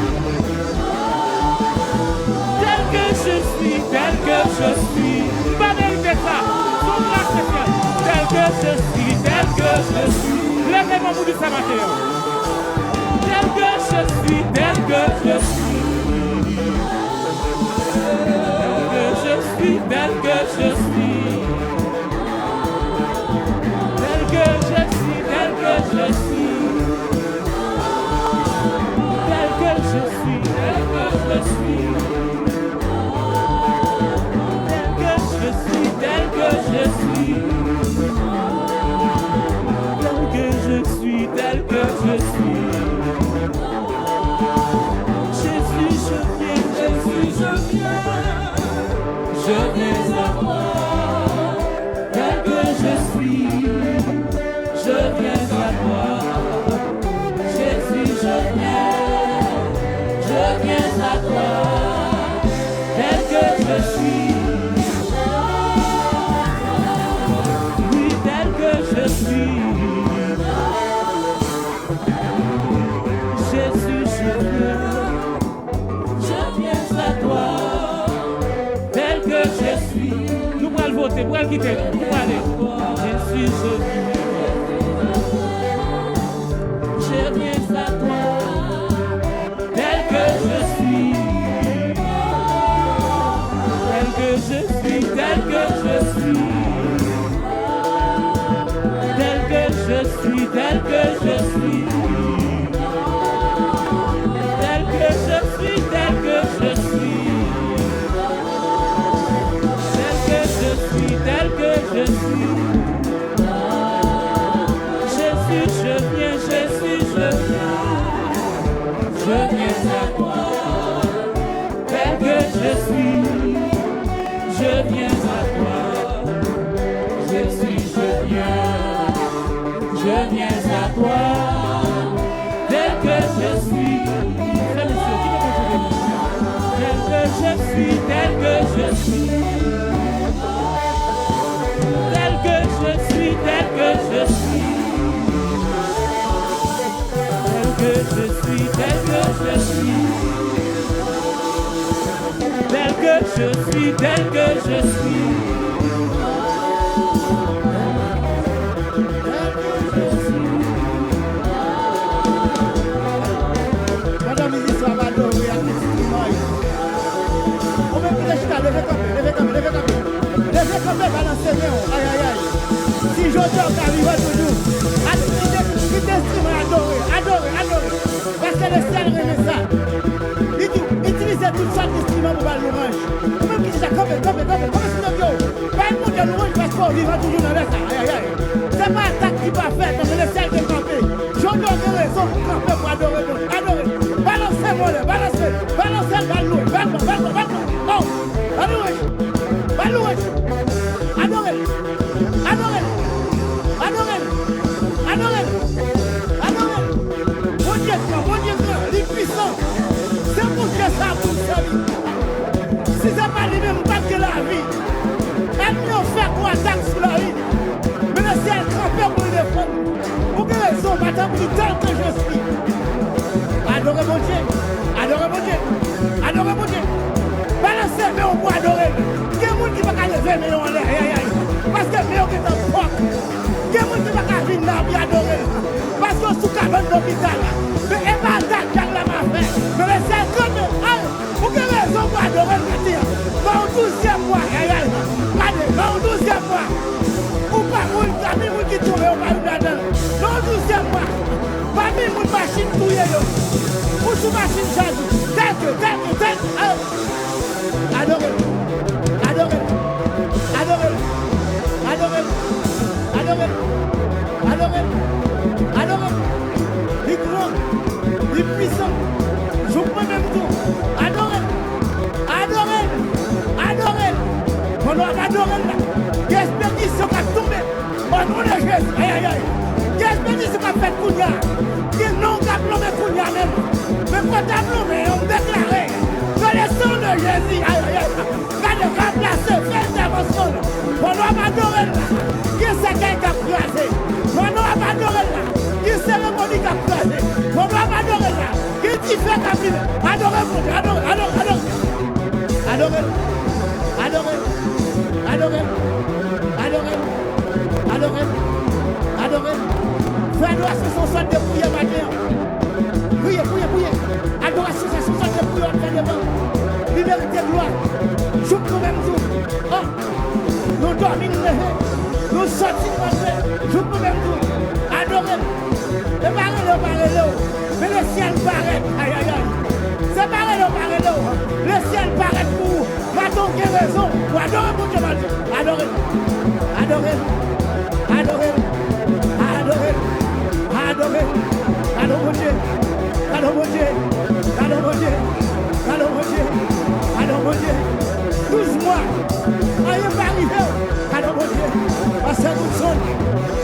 Tel que je suis, tel que je suis. M pa merite sa. Se yon gras espesyal. Tel que je suis, tel que je suis. Leve men w pou di sa maten an. Tel que je suis, tel que je suis. Tel que je suis, tel que je suis. Tel que je suis, tel que je suis. Tel que je suis, tel que je suis. Tel que je suis, tel que je suis. Tel que je suis, tel que je suis. Jésus, je viens, Jésus, je viens. Je viens à toi, tel que je suis. Je viens à toi, Jésus, je viens. Je viens à toi, tel que je suis. Oui, tel que je suis. Jésus, je viens. Je viens à toi, tel que je suis. Nou pral vote, pral kite nou, nou prale. Jésus, je viens. Je viens à toi, tel que je suis. Je suis tel que je suis. Tel que je suis, tel que je suis. Tel que je suis, tel que je suis. Tel que je suis, tel que je suis. Jésus, je viens, Jésus, je viens. Je viens à toi. Tel que je suis, je viens à toi. Jésus, je viens, je viens à toi. Tel que je suis, tel que je suis, tel que je suis. Tel que je suis, tel que je suis. Tel que je suis, tel que je suis. Tel que je suis, tel que je suis. Pandan mizisyen ap adore ak enstriman yo. Ou menm ki te chita, leve kanpe, leve kanpe, leve kanpe. Leve kanpe, balanse men w. Ayayay. Si jodi a w ka vivan toujou, al kite, kite enstriman, adore, adore, adore. Paske Lesyèl renmen sa. Li di w, itilize tout sòt enstriman pou ba l lwanj. Ou menm ki chita, kanpe, kanpe, kanpe, kanpe sou men w. Bay Bondye lwanj paske w vivan toujou nan lè sa. Ayayay. Se pa atak ki pafè, men Lesyèl te kanpe. Jodi a w gen rezon pou kanpe pou adore Bondye. Adore. Balanse men w anlè, balanse. Balanse l, ba l lwanj, ba l lwanj, ba l lwanj, ba l lwanj. Oh, ba l lwanj. Ba l lwanj. Adore l. Adore l. Adore l. Adore l. Adore l. Bondye gran, Bondye gran, li pwisan. Se Bondye sa pou n sèvi. Si se pa li menm, pa t gen lavi. Ènmi yo fè gwo atak sou lavi. Men Lesyèl kanpe pou l defann. Ou gen rezon, pa tanpri, tel que je suis. Adore Bondye. Adore Bondye. Adore Bondye. Balanse men w pou adore l. Gen moun ki pa ka leve men yo anlè. Ayayay. Paske men yo gentan pòk. Gen moun ki pa ka vin la pou y adore l. Paske w sou kabann lopital la. Men e pa atak dyab la m ap fè. Men Lesyèl kanpe. Ay! Ou gen rezon pou adore l maten an. Ban yon douzyèm mwa, ayayay. Gade, ban yon douzyèm mwa. Ou pa moun, pami moun ki touve, ou pa youn ladan l. Ban yon douzyèm mwa. Pami moun machin touye yo. Ou sou machin chaj ou. Tèt yo, tèt yo, tèt yo. Adore l. Adore l. Adore l. Adore l. Adore l. Adore l. Adore l. Li gran. Li pwisan. Jouk mwen menm tou. Adore l. Adore l. Adore l. Pandan w ap adore l la, gen benediksyon k ap tonbe. O non de Jezi. Ayayay. Gen benediksyon k ap fèt kounye a. Gen non k ap nonmen kounye a menm. Men kote ap nonmen an, m deklare, dans le sang de Jésus. Ayayay. Gade, ranplase, fè entèvansyon l. Pandan w ap adore l la, gen sèkèy k ap kraze. Pandan w ap adore l la, gen seremoni k ap kraze. Pandan w ap adore l la, gen dife k ap limen. Adore Bondye, adore, adore, adore. Adore l. Adore l. Adore l. Adore l. Adore l. Adore l. Fè adorasyon se yon sòt de priyè maten an. Priye, priye, priye. Adorasyon se yon sòt de priyè w ap fè devan. Li merite glwa. Jouk nou menm tou. Oh! Nou dòmi, nou leve. Nou sòti, nou antre. Jouk nou menm tou. Adore l. E pa rele w, pa rele w. Men Lesyèl parèt. Ayayay. Se pa rele w, pa rele w. Lesyèl parèt pou ou. Maten w gen rezon pou adore Bondye maten. Adore l. Adore l. Adore l. Adore l. Adore l. Adore Bondye. Adore Bondye. Adore Bondye. Adore Bondye. Adore Bondye. Douz mwa. Anyen pa rive w. Adore Bondye. Pastè Goodson,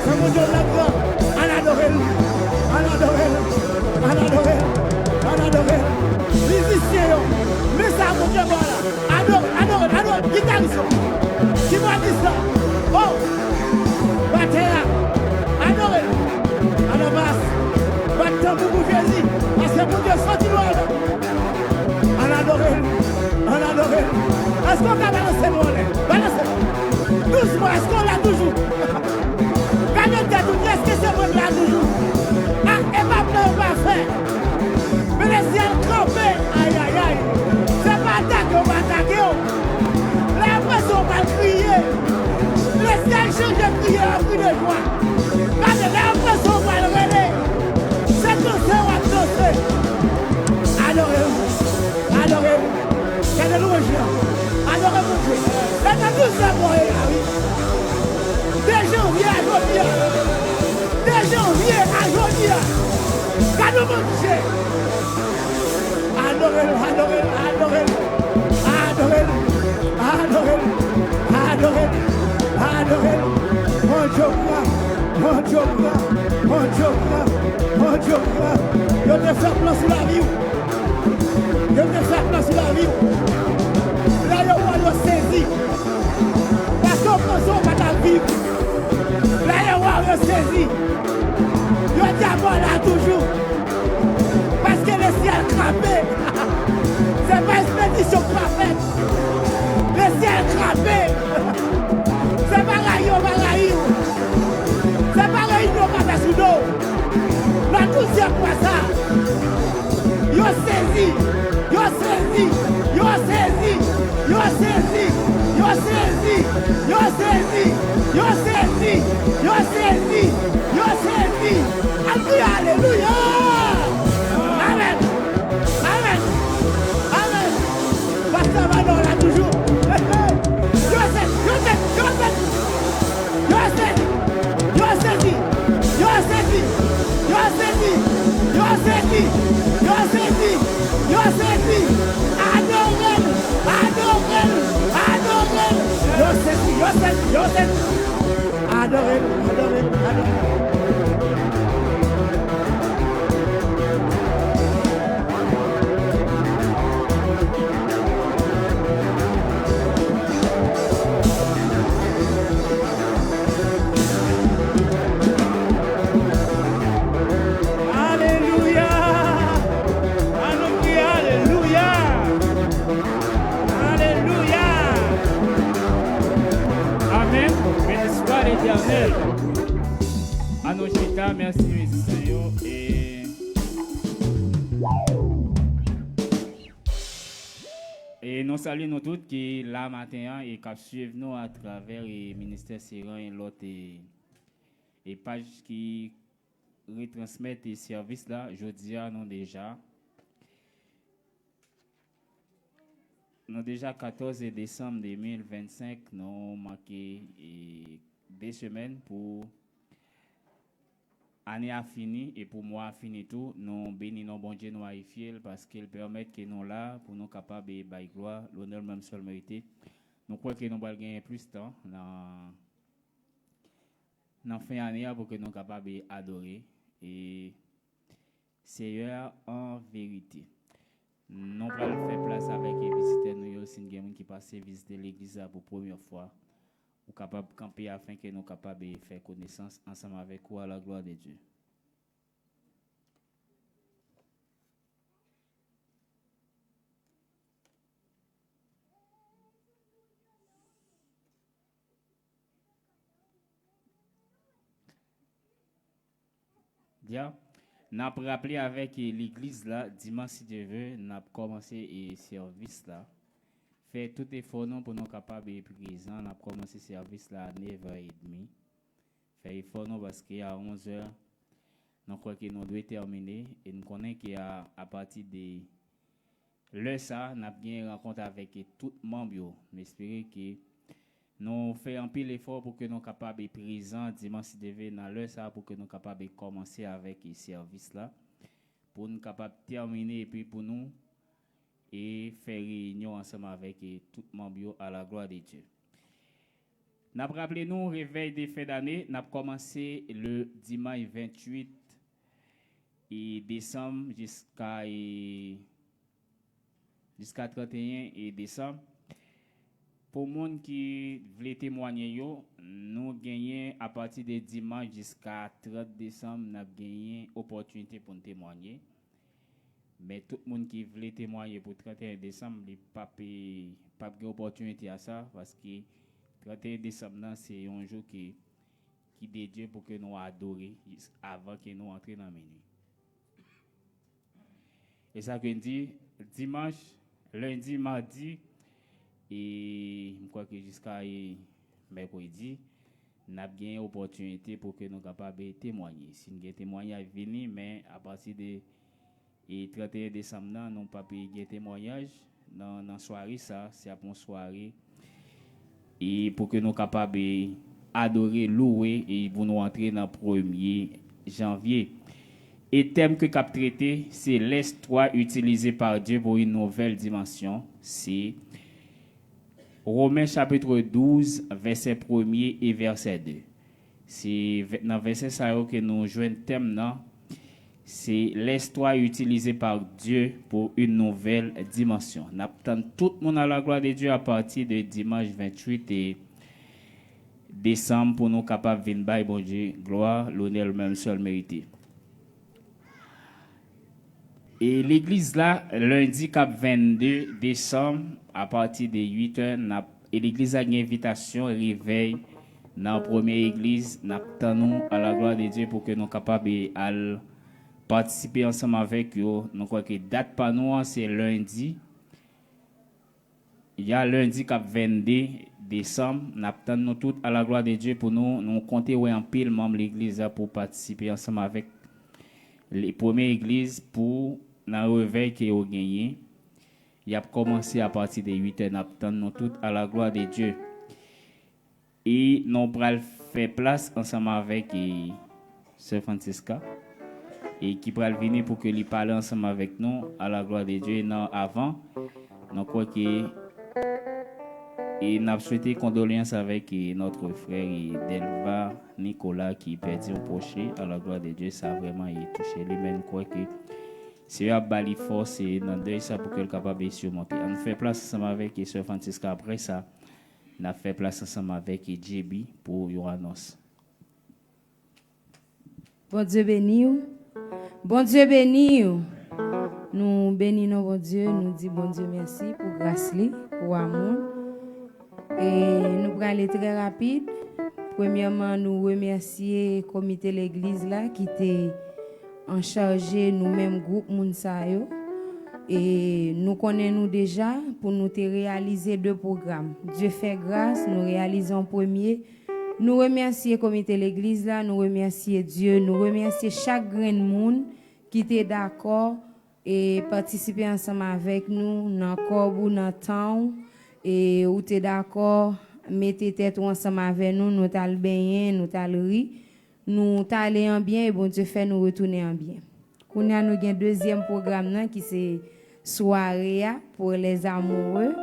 se Bondye w nan gran. Ann adore l. Ann adore l. Ann adore l. Ann adore l. Mizisyen yo, men sa Bondye ba w la. Adore, adore, adore. Gitaris yo. Kibòdis la. Oh! Batè a. Adore l. Ann anmas. Bat tanbou pou Jezi. Paske Bondye soti lwen la. Ann adore l. Ann adore l. Èske w ka balanse men w anlè? Balanse. Douz mwa, èske w la toujou? Gade tèt ou, di, èske se mwen k la toujou? A, e pa plan yo pa fè. Men Lesyèl kanpe, ayayay. Se pa atake yo pa atake w. Lè yo pè Fè bò e la wi. De janvye a jodi a. De janvye a jodi a. Gade yon Bondye. Adore l, adore l, adore l. Adore l, adore l, adore l, adore l. Bondye w gran, Bondye w gran, Bondye w gran, Bondye w gran. Yo te fè plan sou lavi w. Yo te fè plan sou lavi w. Lè yo wè w, yo sezi. Paske w panse w pa t ap viv. Lè yo wè w, yo sezi. Yo di a bò la toujou. Paske lesyèl krape. Se pa ekspedisyon k pa fèt. Lesyèl krape. Se pa rayi yo pa rayi w. Se pa reyinyon k pa fè sou do w. Nan douzyèm mwa sa a, yo sezi, yo sezi, yo sezi, yo sezi, yo sezi, yo sezi, yo sezi, yo sezi, yo sezi. Al kriye alelouya! Amèn! Amèn! Amèn! Pastè Manon la toujou. Yo sezi, yo sezi, yo sezi. Yo sezi, yo sezi, yo sezi, yo sezi, yo sezi, yo sezi. Adore l, adore l, adore l. Yo sezi, yo sezi, yo sezi. Adore l, adore l, adore l. Alelouya! Ann nou kriye alelouya! Alelouya! Amèn. Beni swa Letènèl. Ann nou chita, mèsi mizisyen yo. E E nou salye nou tout ki la maten an e k ap swiv nou atravè e ministè Seran e lòt e, e paj ki retransmèt e sèvis la. Jodi a nou deja, nou deja katòz e desanm de mil vennsenk, nou manke e de semèn pou ane a fini e pou mwa a fini tou. Nou beni non Bondye, nou ayifye l paske l pèmèt ke nou la pou nou kapab e bay glwa, lonè l menm sèl merite. Nou kwè ke nou pral genyen plis tan nan, nan fen ane a pou ke nou kapab e adore e Seyè a an verite. Nou pral fè plas avèk e vizitè nou yo, si n gen moun ki pase vizite legliz la pou premyè fwa. Ou kapab kanpe afenke nou kapab e fè konesans ansanm avèk ou à la gloire de Dieu. Ya, n ap raple avèk e legliz la, dimanch si Dye vle, n ap kòmanse e sèvis la. Fè tout efò nou pou nou kapab e prezan, n ap kòmanse sèvis la a nèv è edmi. Fè efò nou paske a onz è, nou kwè ke nou dwe tèmine e n konnen ke a, apati de lè sa a, n ap gen rankont avèk tout manm yo. M espere ke nou fè anpil efò pou ke nou kapab prezan dimanch si Dye vle nan lè sa a pou ke nou kapab kòmanse avèk sèvis la, pou n kapab tèmine epi pou nou e fè reyinyon ansanm avèk e tout manm yo à la gloire de Dieu. N ap raple nou, revèy de fen dane, n ap kòmanse le dimanch venntuit e desanm jiska e, jiska tranteyen e desanm. Pou moun ki vle temwanye yo, nou genyen apati de dimanch jiska trant desanm, n ap genyen opòtinite pou n temwanye. Men tout moun ki vle temwanye pou tranteyen desanm, li p ap, p ap gen opòtinite a sa, paske tranteyen desanm nan, se yon jou ki, ki dedye pou ke nou adore jis avan ke nou antre nan minui. E sa ke n di, dimanch, lendi, madi, e m kwè ke jiska e mèkredi, n ap gen opòtinite pou ke nou kapab temwanye. Si n gen temwanyaj, vini, men apati de e tranteyen desanm nan, nou p ap gen temwanyaj nan, nan sware sa. Se ap yon sware E pou ke nou kapab, e, adore, louwe, e pou nou antre nan premye janvye. E tèm ke k ap trete, se les trois utilisés par Dieu pour une nouvelle dimension. Se Women chapit douz, vèsè premye e vèsè de. Se vè-, nan vèsè sa yo ke nou jwenn tèm nan. Se les trois utilisés par Dieu pour une nouvelle dimension. N ap tann tout moun à la gloire de Dieu à partir de dimanche vingt-huit décembre pou nou kapab vin bay Bondye glwa, lonè l menm sèl merite. E legliz la, lendi k ap vennde desanm, apati de uit è, n ap, e legliz la gen envitasyon, revèy nan premye egliz. N ap tann nou, à la gloire de Dieu, pou ke nou kapab, e, al patisipe ansanm avèk yo. Nou kwè ke dat pa nou an, se lendi. Ya lendi k ap vennde desanm, n ap tann nou tout à la gloire de Dieu pou nou, nou konte wè anpil manm legliz la pou patisipe ansanm avèk le premye egliz pou nan revèy ke yo genyen. Y ap kòmanse apati de uit è, n ap tann nou tout à la gloire de Dieu. E nou pral fè plas ansanm avèk, e, Sè Francisca, e ki pral vini pou ke li pale ansanm avèk nou à la gloire de Dieu. E nan avan, nou kwè ke, e n ap swete kondoleyans avèk, e, notre frère, e, Delva Nicolas ki pèdi yon pwoche, à la gloire de Dieu. Sa vrèman, e, touche li, men n kwè ke Seyè ap ba li fòs, e, nan dèy sa pou ke l kapab, e, sirmonte. Ann fè plas ansanm avèk, e, Sè Francisca. Apre sa, n ap fè plas ansanm avèk, e, J B pou yon anons. Bondye beni w. Bondye beni w. Nou beni non Bondye, nou di Bondye mèsi pou gras li, pou amou l. E nou prale trè rapid. Premyèman, nou remèsye komite legliz la ki te an chaje nou menm gwoup moun sa yo. E nou konnen nou deja pou nou te reyalize de pwogram. Dye fè gras, nou reyalize yon premye. Nou remèsye komite legliz la, nou remèsye Dye, nou remèsye chak grenn moun ki te dakò e patisipe ansanm avèk nou nan kòb ou, nan tan w, e ou te dakò mete tèt ou ansanm avè nou, nou t al benyen, nou t al ri, nou t ale an byen e Bondye fè nou retounen an byen. Kounye a nou gen dezyèm pwogram nan ki se sware a pour les amoureux,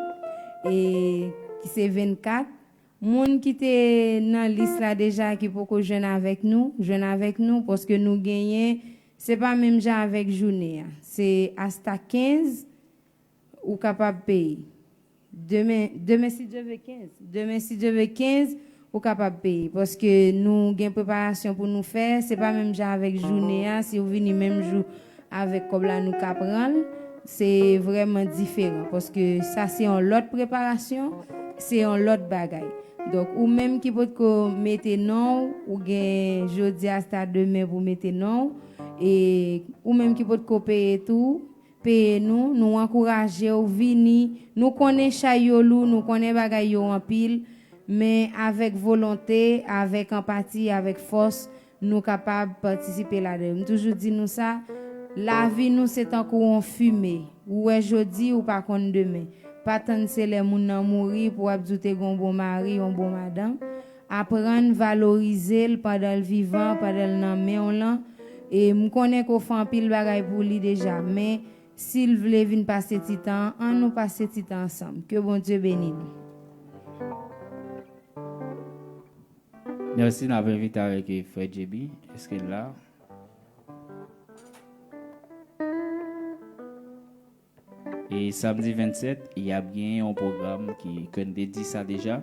e ki se vennkat. Moun ki te nan lis la deja ki poko jwenn avèk nou, jwenn avèk nou, paske nou genyen, se pa menm jan avèk jounen an. Se asta kenz, ou kapab peye. Demen, demen si Dye vle kenz. Demen si Dye vle kenz, ou kapab peye. Paske nou gen preparasyon pou nou fè, se pa menm jan avèk jounen an, si w vini menm jou avèk kòb la nou ka pran l, se vrèman diferan. Paske sa se yon lòt preparasyon, se yon lòt bagay. Donk, ou menm ki potko mete non w, ou gen jodi asta demen pou mete non w, e ou menm ki potko peye tou, peye nou, nou ankouraje w vini. Nou konnen chay yo lou, nou konnen bagay yo anpil, men avèk volonte, avèk anpati, avèk fòs, nou kapab patisipe ladan yo. M toujou di nou sa, lavi nou se tankou yon fime. Ou wè jodi, ou pa konn demen. Pa tann se lè moun nan mouri pou w ap di w te gen yon bon mari, yon bon madanm. Aprann valorize l pandan l vivan, pandan l nan men w lan. E m konnen ke w fè anpil bagay pou li deja, men si l vle vin pase ti tan an, ann nou pase ti tan ansanm. Ke Bondye beni nou. Mèsi, n ap envite avèk, e, frè J B. Èske l la? E samdi vennsèt, y ap gen yon pwogram ki, ke n te di sa deja.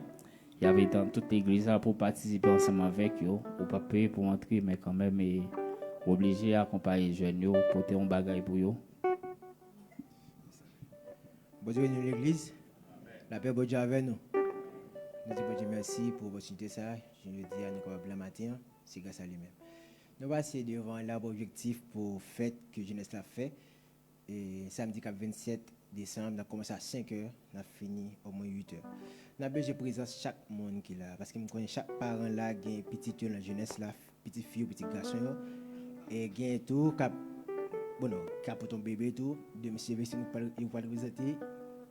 Y ap etann tout legliz la pou patisipe ansanm avèk yo. Ou p ap peye pou antre, men kanmenm, e, ou oblije akonpaye jèn yo, pote yon bagay pou yo. Bondye beni nou legliz. Lapè Bondye avè nou. Nou di Bondye mèsi pou opòtinite sa. Jounen jodi a, nou kapab la maten an, se gras a li menm. Nou pase devan la pou objektif pou fèt ke jenès la fè. E samdi k ap vennsèt desanm, n ap kòmanse a senk è, n ap fini omwen uit è. N ap bezwen prezans chak moun ki la, paske m konnen chak paran la gen pitit yo nan jenès la, pitit fi yo, pitit gason yo. E gen tou k ap, bon, non, k ap pote yon bebe tou. Demen si Dye vle, se nou k pral, yo pral reprezante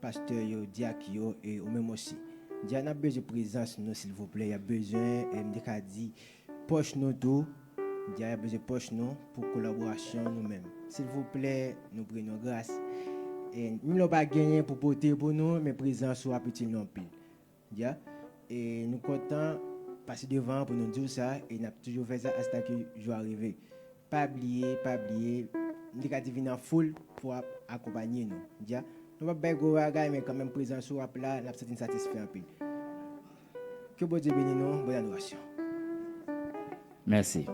pastè yo, dyak yo, e ou menm osi. Dja n ap bezwen prezans nou, silvouplè. Y ap bezwen, eh, m te ka di, pòch nou tou. Dja y ap bezwen pòch nou pou kolaborasyon nou menm. Silvouplè, nou priye nou gras. Eh, menm lè w pa genyen pou pote pou nou, men prezans ou ap itil nou anpil. Dja, e nou kontan pase devan pou nou di w sa, e n ap toujou fè sa asta ke jou a rive. Pa bliye, pa bliye, m te ka di vin an foul pou ap akonpanye nou. Dja, nou p ap bay gwo bagay, men kanmenm prezans ou ap la, n ap santi n satisfè anpil. Ke Bondye beni nou, bòn adorasyon. Mèsi.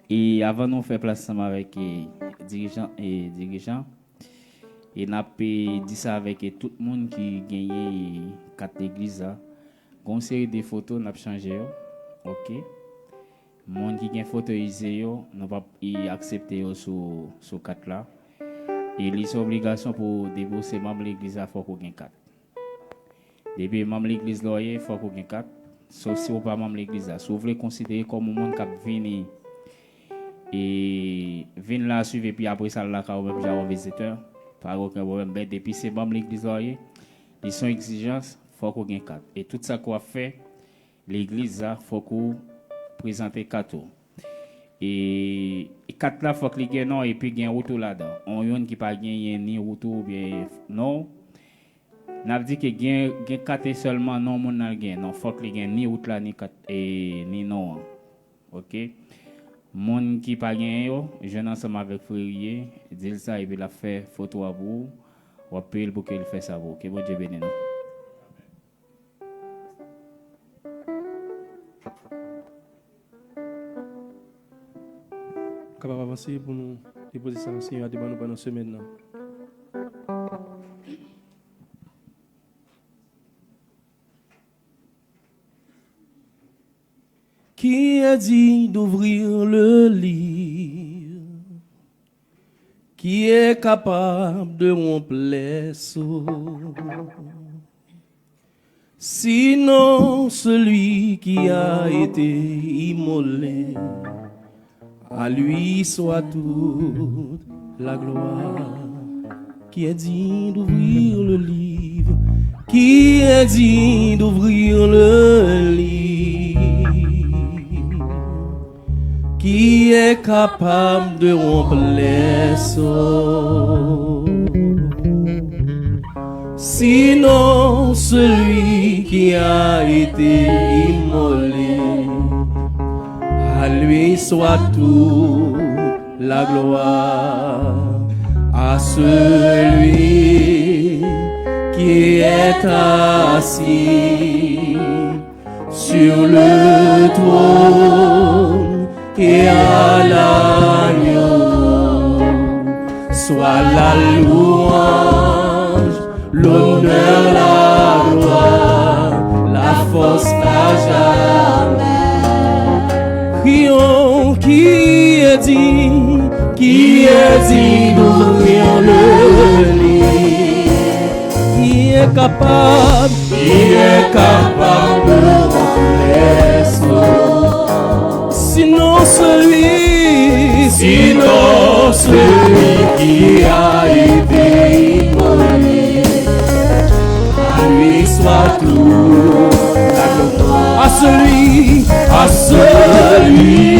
E avan nou fè plas ansanm avèk e, dirijan e dirijan, e n ap e, di sa avèk e, tout moun ki genyen e, kat legliz la. Gon seri de foto n ap chanje yo. Oke. Moun ki gen foto ize yo, nou p ap e, aksepte yo sou, sou kat la. E li se obligasyon pou depi w se manm legliz la, fòk ou gen kat. Depi manm legliz la w ye, fòk ou gen kat. Sof si w pa manm legliz la. Si w vle konsidere kòm yon moun k ap vini e vin la swiv epi apre sa l lakay ou menm jan yon vizitè, pa gen okenn pwoblèm. Men depi se manm legliz la w ye, li se yon egzijans, fòk ou gen kat. E tout sa ke w ap fè legliz la, fòk ou prezante kat ou. E, e kat la fòk li gen non epi gen wout ou ladan. On youn ki pa genyen ni wout ou oubyen non, n ap di ke gen, gen kat e sèlman non moun nan l gen. Non, fòk li gen ni wout la, ni kat, e, ni non an. Oke? Moun ki pa genyen yo, jwenn ansanm avèk Frerie, di l sa, epi l ap fè foto a pou ou. W ap peye l pou ke l fè sa pou ou. Ke Bondye beni nou. Kapab avanse pou nou depoze sa Senyè a devan nou pandan semèn nan. Qui est digne d'ouvrir le livre? Qui est capable de rompre les sceaux? Sinon celui qui a été immolé, à lui soit toute la gloire. Qui est digne d'ouvrir le livre? Qui est digne d'ouvrir le livre? Qui est capable de rompre les sceaux? Sinon celui qui a été immolé, à lui soit toute la gloire, à celui qui est assis sur le trône et à l'agneau soit la louange, l'honneur, la gloire, la force à jamais. Crions, qui est digne, qui est digne d'ouvrir le livre? Qui est capable, qui est capable de rompre les sceaux? Sinon celui, sinon celui qui a été immolé, à lui soit tout la gloire. À celui, à celui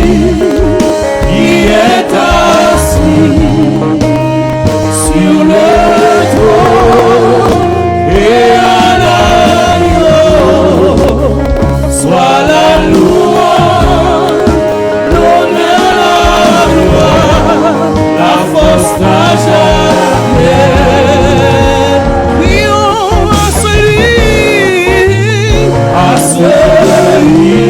qui est assis sur le trône et à l'agneau soit la louange, l'honneur, la gloire, la force à jamais. Prions à celui, à celui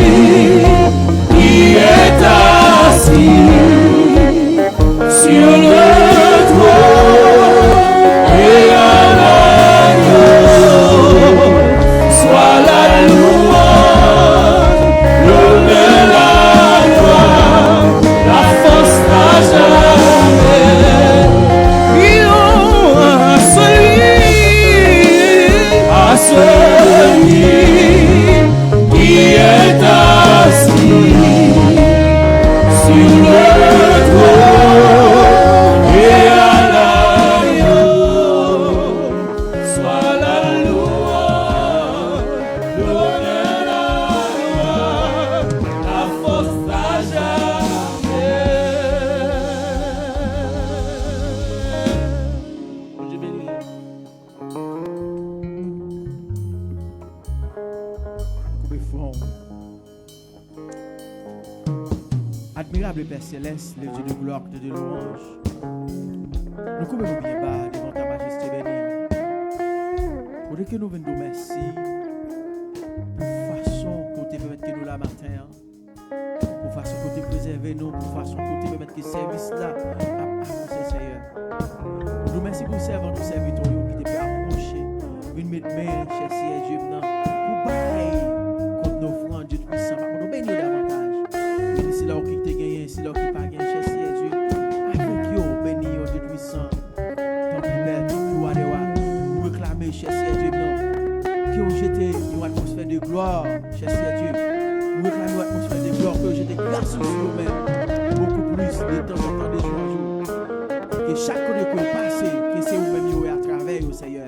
qui est assis sur le trône et à l'agneau soit la louange, l'honneur, la gloire, la force à jamais. Prions à celui, à celui qui Refren. Admirable Père céleste, le Dieu de gloire, que de louanges. Nou koube nou byen ba devan ta majeste beni. Kote ke nou vin di w mèsi pou fason ke w te pèmèt ke nou la maten an, pou fason ke w te prezève nou, pou fason ke w te pèmèt ke sèvis la ap avanse, Senyè. Nou di w mèsi pou sèvant ou, sèvitè w yo ki te pè apwoche, vin met men, chè Senyè Dye m nan, pou bay kòm nofrann, Dye Twistan, pa konnen w beni yo davantaj. Beni sila yo ki te genyen, sila yo ki pa genyen, chè Senyè Dye. Avèk yo, beni yo, Dye Twistan. Tanpri, Pè, tanpri, Wa dè wa, nou reklame, chè Senyè Dye m nan, ke w jete yon atmosfè de glwa, chè Senyè Dye. Nou reklame yon atmosfè de glwa, ke w jete gras ou sou yo menm, bokou plis, de tanzantan, de jou an jou. Ke chak kote ke yo pase, ke se ou menm yo ye atravè yo, Senyè.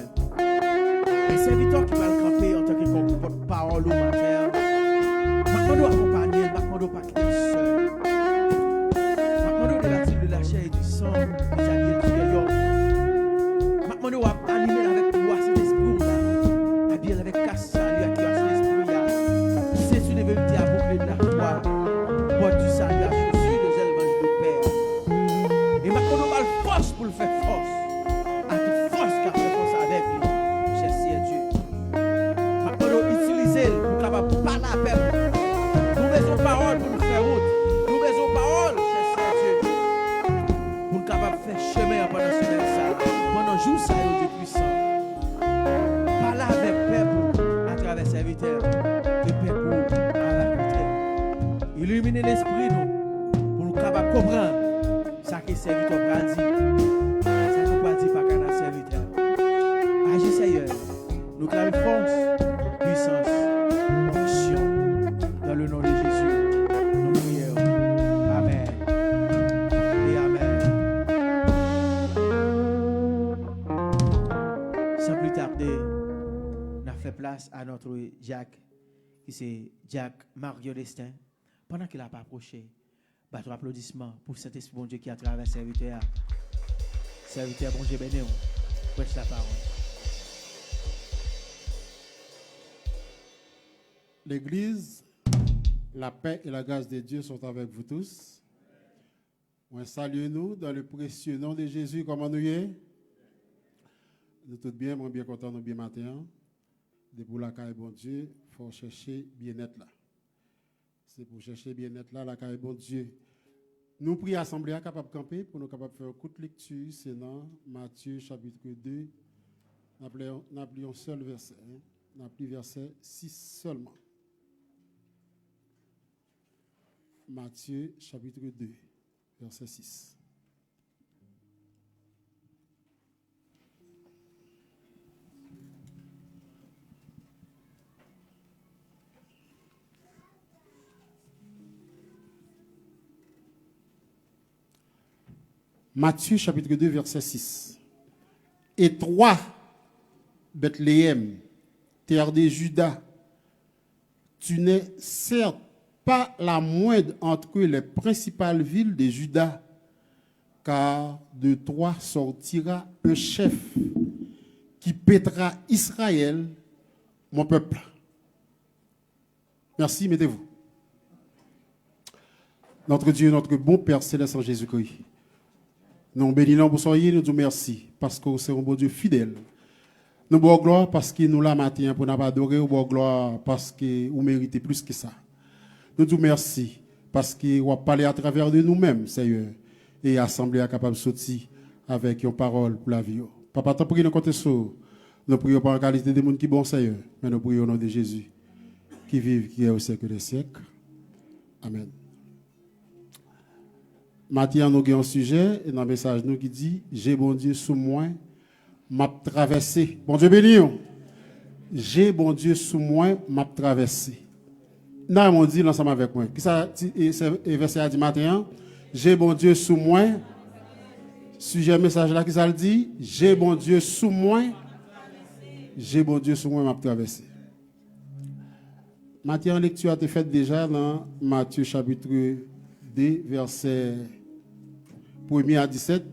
E sèvitè w ki pral kanpe antanke kòm pòtpawòl ou maten an, m ap mande w akonpanye l, m ap mande w pa kite l sèl. M ap mande w de la chair et du sang, les habits du vieil homme. M ap mande w anime l avèk pouvwa Sentespri w la. Abiye l avèk kas sali a ki a Sentespri a. Ceinture de vérité à bouclier de la foi. Porte du salut à chaussures de zèle manche de paix. E m ap mande w ba l fòs pou l fè fòs a tout fòs k ap fè fòs avèk li, chè Senyè Dye. M ap mande w itilize l pou kapab pale a pèp. Nou bezwen pawòl pou nou fè wout. Nou bezwen pawòl, chè Senyè Dye, pou n kapab fè chemen an pandan semèn sa a, pandan jou sa yo, Dye Twistan. Pale avèk pèp ou atravè sèvitè, ke pèp ou a rakontre. Ilimine lespri nou pou nou kapab konprann sa ke sèvitè w pral di, sa ke w pral di pa kanal sèvitè. Aji, Senyè. Nou klame fòs, pwisans, onksyon. Dans le nom de Jésus, nou priye w. Amèn. E amèn. Sans plus tarder, n ap fè plas a notre diacre, ki se diacre Mario Destin. Pandan ke l ap apwoche, bat yon aplodisman pou Sentespri Bondye ki atravè sèvitè a. Sèvitè, Bondye beni w. Prêche la parole. L'église, la paix et la grâce de Dieu sont avec vous tous. Mwen salye nou dans le précieux nom de Jésus. Kòman nou ye? Nou tout byen, mwen byen kontan nou byen maten an. Depi w lakay Bondye, fò w chèche byennèt la. Se pou chèche byennèt la lakay Bondye. Nou priye asanble a kapab kanpe pou nou kapab fè yon kout lekti, se nan Matye chapit de, n ap li, n ap li yon sèl vèsè, n ap li vèsè sis sèlman. Matye chapit de, vèsè sis. Matthieu chapitre deux, verset six. Et toi, Bethléem, terre de Juda, tu n'es certes pas la moindre entre les principales villes de Juda, car de toi sortira un chef qui paîtra Israël, mon peuple. Merci, mettez-vous. Notre Dieu, notre bon Père céleste en Jésus-Christ, nou beni non pou sa w ye, nou di w mèsi, paske w se yon Bondye fidèl. Nou ba w glwa paske nou la maten an pou n ap adore w, ba w glwa paske ou merite plis ke sa. Nou di w mèsi paske w ap pale atravè de nou menm, Seyè, e asanble a kapab soti avèk yon pawòl pou lavi yo. Papa, tanpri, nou konte sou ou. Nou priye w pa an kalite de moun ki bon, Seyè, men nou priye w o non de Jezi, ki viv, ki règne au siècle des siècles. Amèn. Maten an, nou gen yon sijè nan mesaj nou ki di, Je Bondye sou mwen, m ap travèse. Bondye beni w. Je Bondye sou mwen, m ap travèse. N a yon di l ansanm avèk mwen. Kisa ti, e, se, e vèsè a di maten an? Je Bondye sou mwen. Sijè mesaj la, kisa l di? Je Bondye sou mwen. Je Bondye sou mwen, m ap travèse. Maten an, lekti a te fèt deja nan Matye chapitre de, vèsè premye a disèt.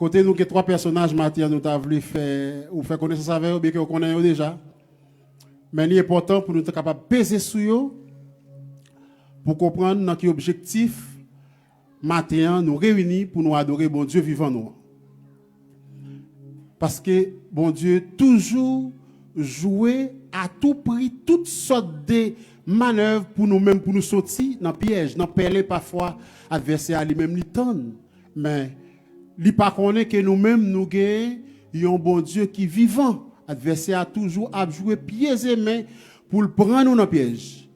Kote nou gen twa pèsonaj maten an nou ta vle fè, ou fè konesans avè yo, byenke w konnen yo deja. Men li enpòtan pou nou ta kapab peze sou yo, pou konprann nan ki objektif maten an nou reyini pou nou adore Bondye vivan nou an. Paske Bondye toujou jwe a tou pri tout sòt de manèv pou nou menm, pou nou soti nan pyèj, nan pèlen pafwa advèsè a li menm li tann. Men, li pa konnen ke nou menm nou gen yon Bondye ki vivan. Advèsè a toujou ap jwe pye e men pou l pran nou nan pyèj,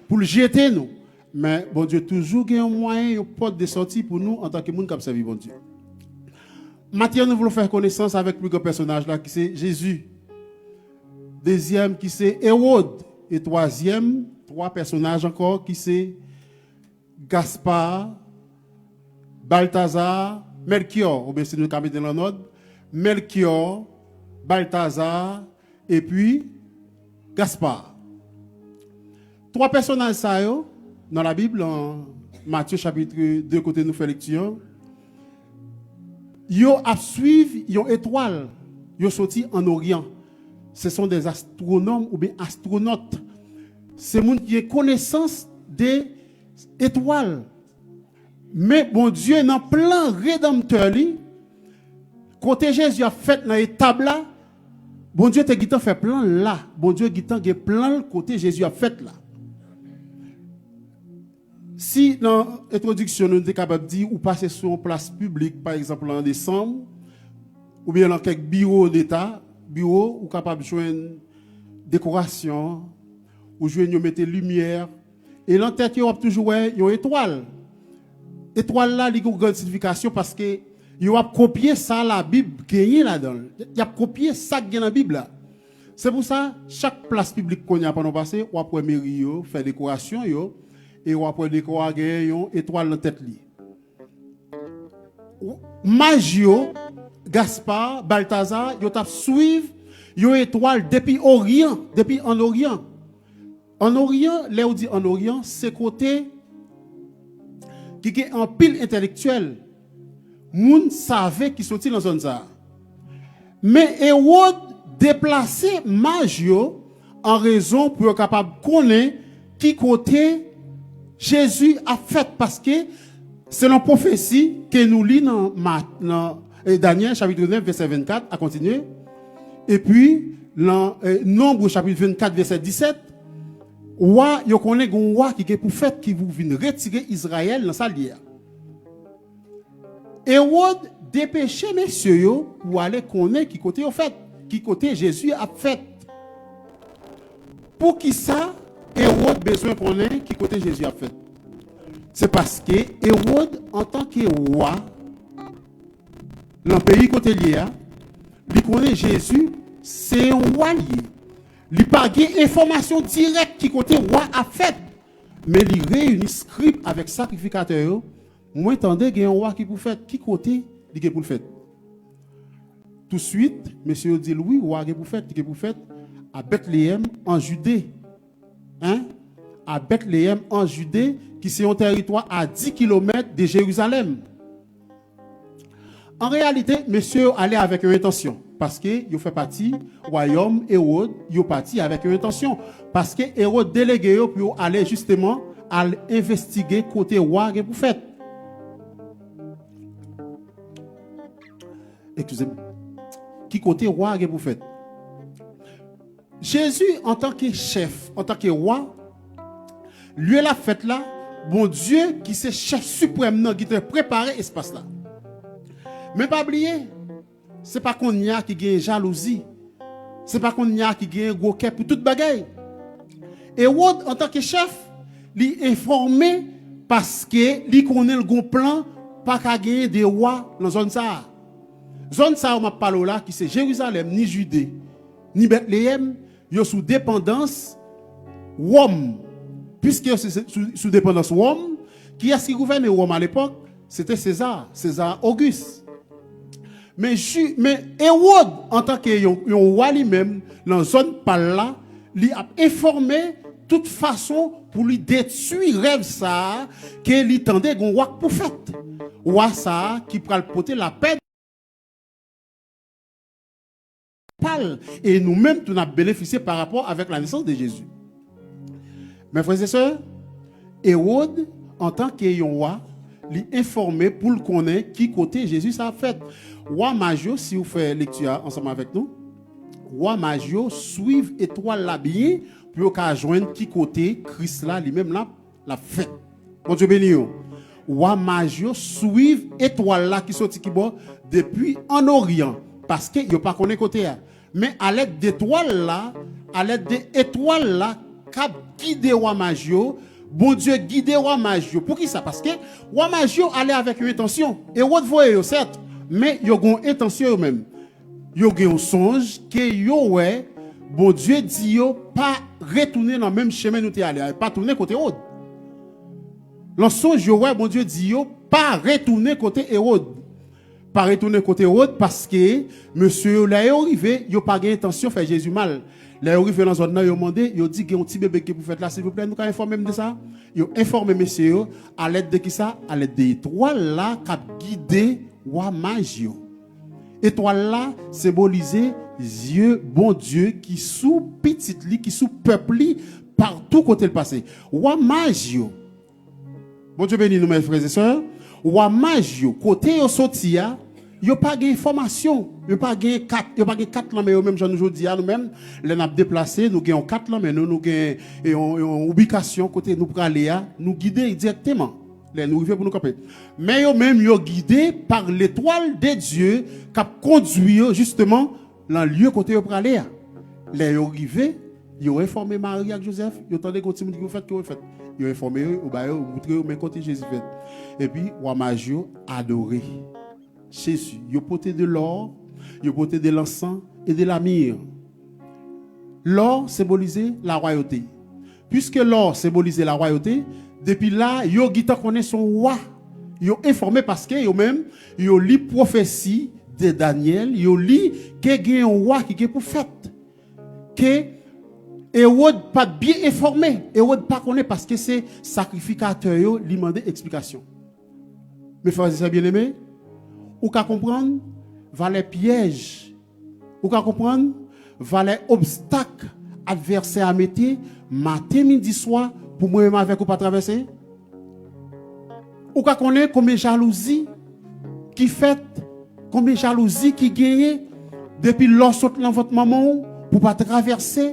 pou l jete nou. Men, Bondye toujou gen yon mwayen, yon pòt de sòti pou nou antanke moun k ap sèvi Bondye. Maten an, nou vle fè konesans avèk pli gran pèsonaj la ki se Jezi. Dezyèm ki se Ewòd. E twazyèm, twa pèsonaj ankò ki se Gaspar, Baltazar, Melchior, oubyen si nou ka mete l an òd, Melchior, Baltazar, epi Gaspar. Twa pèsonaj sa yo, nan Labib, nan Matye chapit de kote nou fè lekti an, yo ap swiv yon etwal, yo soti an Oryan. Se son des astwonòm oubyen astwonòt. Se moun ki gen konesans de etwal. Men Bondye nan plan redanmtè li, kote Jezi ap fèt nan etab la, Bondye te gentan fè plan l la. Bondye gentan gen plan l kote Jezi ap fèt la. Si nan entwodiksyon nou, nou te kapab di ou pase sou yon plas piblik, pa egzanp, an desanm, oubyen nan kèk biwo deta, biwo, ou kapab jwenn dekorasyon, ou jwenn yo mete limyè, e nan tèt yo, w ap toujou wè yon etwal. Etwal la, li gen yon gran siyifikasyon paske yo ap kopye sa Labib genyen ladan l. Y ap kopye sa k gen nan Bib la. Se pou sa, chak plas piblik kounye a pandan w pase, w ap wè meri yo fè dekorasyon yo, e w ap wè dekò a genyen yon etwal nan tèt li. Maj yo, Gaspar, Baltazar, yo t ap swiv yon etwal depi Oryan, depi an Oryan. An Oryan, lè yo di an Oryan, se kote ki gen anpil entèlektyèl, moun save ki soti nan zòn sa a. Men Ewòd deplase maj yo an rezon pou yo kapab konnen ki kote Jezi ap fèt, paske selon pwofesi ke nou li nan Ma-, nan, eh, Danyèl chapit nèf, vèsè vennkat, a kontinye, epi nan, eh, Nonb chapit vennkat, vèsè disèt, wa, yo konnen gen yon wa ki gen pou fèt, ki pou vin retire Izrayèl nan sa l ye a. Ewòd depeche mesye yo pou ale konnen ki kote yo fèt, ki kote Jezi ap fèt. Poukisa Ewòd bezwen konnen ki kote Jezi ap fèt? Se paske Ewòd, antanke wa, nan peyi kote l ye a, li konnen Jezi se yon wa l ye. Li pa gen enfòmasyon dirèk ki kote wa ap fèt, men li reyini skrib avèk sakrifikatè yo. Mwen tande gen yon wa ki pou fèt. Ki kote li gen pou l fèt? Touswit, mesye yo di l, wi, wa gen pou fèt, li gen pou fèt a Betleyèm, an Jide. Hein? A Betleyèm, an Jide, ki se yon tèritwa a dis kilomèt de Jerizalèm. An reyalite, mesye yo ale avèk yon entansyon, paske yo fè pati wayòm Ewòd, yo pati avèk yon entansyon, paske Ewòd delege yo pou yo ale jisteman al envestige kote wa gen pou fèt. Eskize m. Ki kote wa gen pou fèt? Jezi, antanke chèf, antanke wa, lye l ap fèt la, Bondye, ki se chèf siprèm nan, gentan prepare espas la. Men pa bliye, se pa kounye a ki gen jalouzi. Se pa kounye a ki gen gwo kè pou tout bagay. Ewòd, antanke chèf, li enfòme paske li konnen l gon plan, pa ka genyen de wa nan zòn sa a. Zòn sa yo m ap pale w la, ki se Jerizalèm, ni Jide, ni Betleyèm, yo sou depandans Wòm. Piske yo se, se, sou, sou depandans Wòm, kiyès ki gouvène Wòm alepòk? Se te Seza, Seza Ogis. Men Ji-, men Ewòd, antanke yon, yon wa li menm, nan zòn pa l la, li ap enfòme tout fason pou li detwi rèv sa a, ke li tande gon wa k pou fèt. Wa sa a ki pral pote lapè pa l, e nou menm tou n ap benefisye pa rapò avèk la nesans de Jezi. Mes frères et sœurs, Ewòd, antanke yon wa, li enfòme pou l konnen ki kote Jezi sa ap fèt. Wa maj yo, si w fè lekti a ansanm avèk nou, wa maj yo swiv etwal la byen pou yo ka jwenn ki kote Kris la li menm l ap, l ap fèt. Bondye beni yo. Wa maj yo swiv etwal la ki soti kibò? Depi an oryan, paske yo pa konnen kote a. Men alèd de twal la, alèd de etwal la k ap gide wa maj yo, Bondye gide wa maj yo. Poukisa? Paske wa maj yo ale avèk yon entansyon. Ewòd voye yo, sèt, men yo gen yon entansyon yo menm. Yo gen yon sonj ke yo wè, Bondye di yo pa retounen nan menm chemen nou te ale a, pa tounen kote Ewòd. Nan sonj yo wè, Bondye di yo pa retounen kote Ewòd. Pa retounen kote Ewòd, paske mesye yo, lè yo rive, yo pa gen entansyon fè Jezi mal. Lè yo rive nan zòn nan, yo mande, yo di, "Gen yon ti bebe ki pou fèt la, silvouplè, nou ka enfòme m de sa?" Yo enfòme mesye yo, alèd de kisa? Alèd de etwal la k ap gide wa maj yo. Etwal la senbolize zye Bondye ki sou pitit li, ki sou pèp li, patou kote l pase. Wa maj yo, Bondye beni nou, mes frères et sœurs. Wa maj yo, kote yo soti a, yo pa gen enfòmasyon. Yo pa gen kat, yo pa gen kat nan men yo, menm jan nou jodi a, nou menm, lè n ap deplase, nou gen yon kat nan men nou, nou gen yon, yon ibikasyon kote nou prale a, nou gide dirèkteman. Lè nou rive pou nou kanpe. Men yo menm, yo gide pa letwal de Dye k ap kondwi yo, jisteman, nan lye kote yo prale a. Lè yo rive, yo enfòme Mari ak Jozèf, yo tande gen yon timoun ki pou fèt, ki pou fèt. Yo enfòme yo, yo ba yo, yo moutre yo, men kote Jezi fèt. Epi, wa maj yo adore Jezi. Yo pote de lò, yo pote de lansan e de lamir. Lò senbolize lawayòte. Piske lò senbolize lawayòte, depi la, yo gentan konnen se yon wa. Yo enfòme paske yo menm, yo li pwofesi de Danyèl, yo li ke gen yon wa ki gen pou fèt. Ke Ewòd pa t byen enfòme, Ewòd pa konnen paske se sakrifikatè yo li mande eksplikasyon. Mes frères et sœurs bien-aimés, ou ka konprann valè pyèj, ou ka konprann valè obstak advèsè a mete maten, midi, swa pou mwen menm avèk ou pa travèse? Ou ka konnen konbyen jalouzi ki fèt, konbyen jalouzi ki genyen depi lè w sot nan vant manman w pou pa travèse,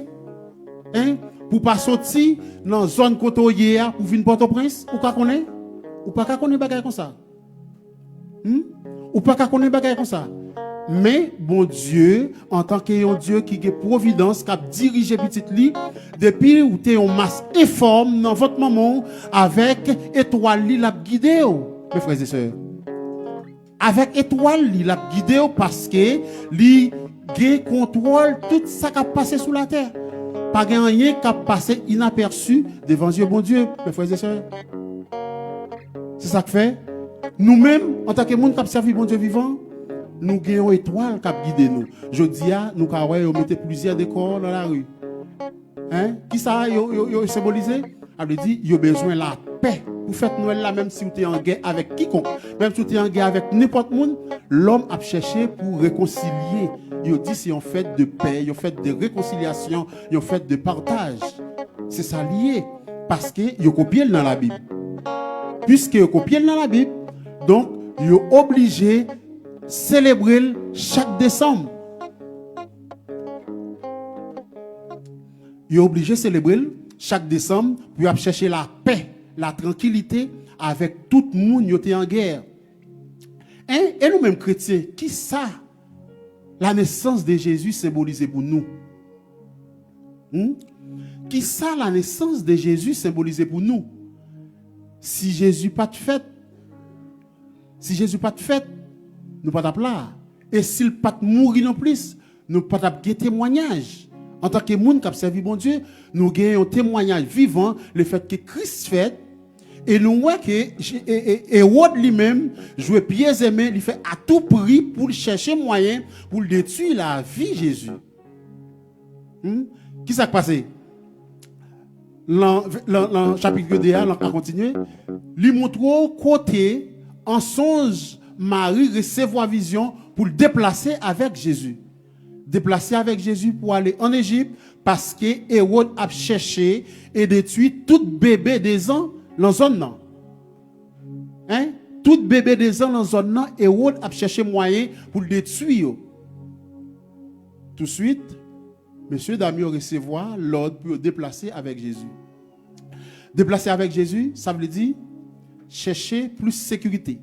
en, pou pa soti nan zòn kote w ye a pou vin Pòtoprens? Ou ka konnen? Ou pa ka konnen bagay konsa. Hmm? Ou pa ka konnen bagay konsa. Men Bondye, antanke yon Dye ki gen pwovidans, k ap dirije pitit li, depi w te yon mas enfòm nan vant manman w, avèk etwal li l ap gide w, mes frères et sœurs. Avèk etwal li l ap gide w, paske li gen kontwòl tout sa k ap pase sou latè. Pa gen anyen k ap pase inapèsi devan zye Bondye, mes frères et sœurs. Se sa k fè, nou menm, antanke moun k ap sèvi Bondye vivan, nou gen yon etwal k ap gide nou. Jodi a, nou ka wè yo mete plizyè dekò nan lari. En? Kisa yo, yo, yo senbolize? Sa vle di, yo bezwen lapè. Pou fèt Nwèl la, menm si w te an gè avèk kikonk, menm si w te an gè avèk nenpòt moun, lòm ap chèche pou rekonsilye. Yo di se yon fèt de pè, yon fèt de rekonsilyasyon, yon fèt de pataj. Se sa li ye. Paske yo kopye l nan Labib. Piske yo kopye l nan Labib, donk, yo oblije selebre l chak desanm. Yo oblije selebre l chak desanm pou y ap chèche lapè, latrankilite avèk tout moun yo te an gè. En, e nou menm kretyen, kisa la nesans de Jezi senbolize pou nou? Hmm? Kisa la nesans de Jezi senbolize pou nou? Si Jezi pa t fèt, si Jezi pa t fèt, nou pa t ap la. E si l pa t mouri non plis, nou pa t ap gen temwayaj. Antanke moun k ap sèvi Bondye, nou gen yon temwayaj vivan, lefètke Kris fèt, e nou wè ke Je-, e, e, Ewòd li menm jwe pye zemen, li fè atoupri pou l chèche mwayen pou l detwi lavi Jezi. Hmm? Kisa k pase? Lan, lan, lan chapit de a, lan ka kontinye. Li montre w kote, an sonj, Mari resevwa vizyon pou l deplase avèk Jezi. Deplase avèk Jezi pou ale ann Ejip, paske Ewòd ap chèche e detwi tout bebe de zan nan zòn nan. Hein? Tout bebe de zan nan zòn nan, Ewòd ap chèche mwayen pou l detwi yo. Touswit, mesye dam yo resevwa lòd pou yo deplase avèk Jezi. Deplase avèk Jezi, sa vle di chèche plis sekirite.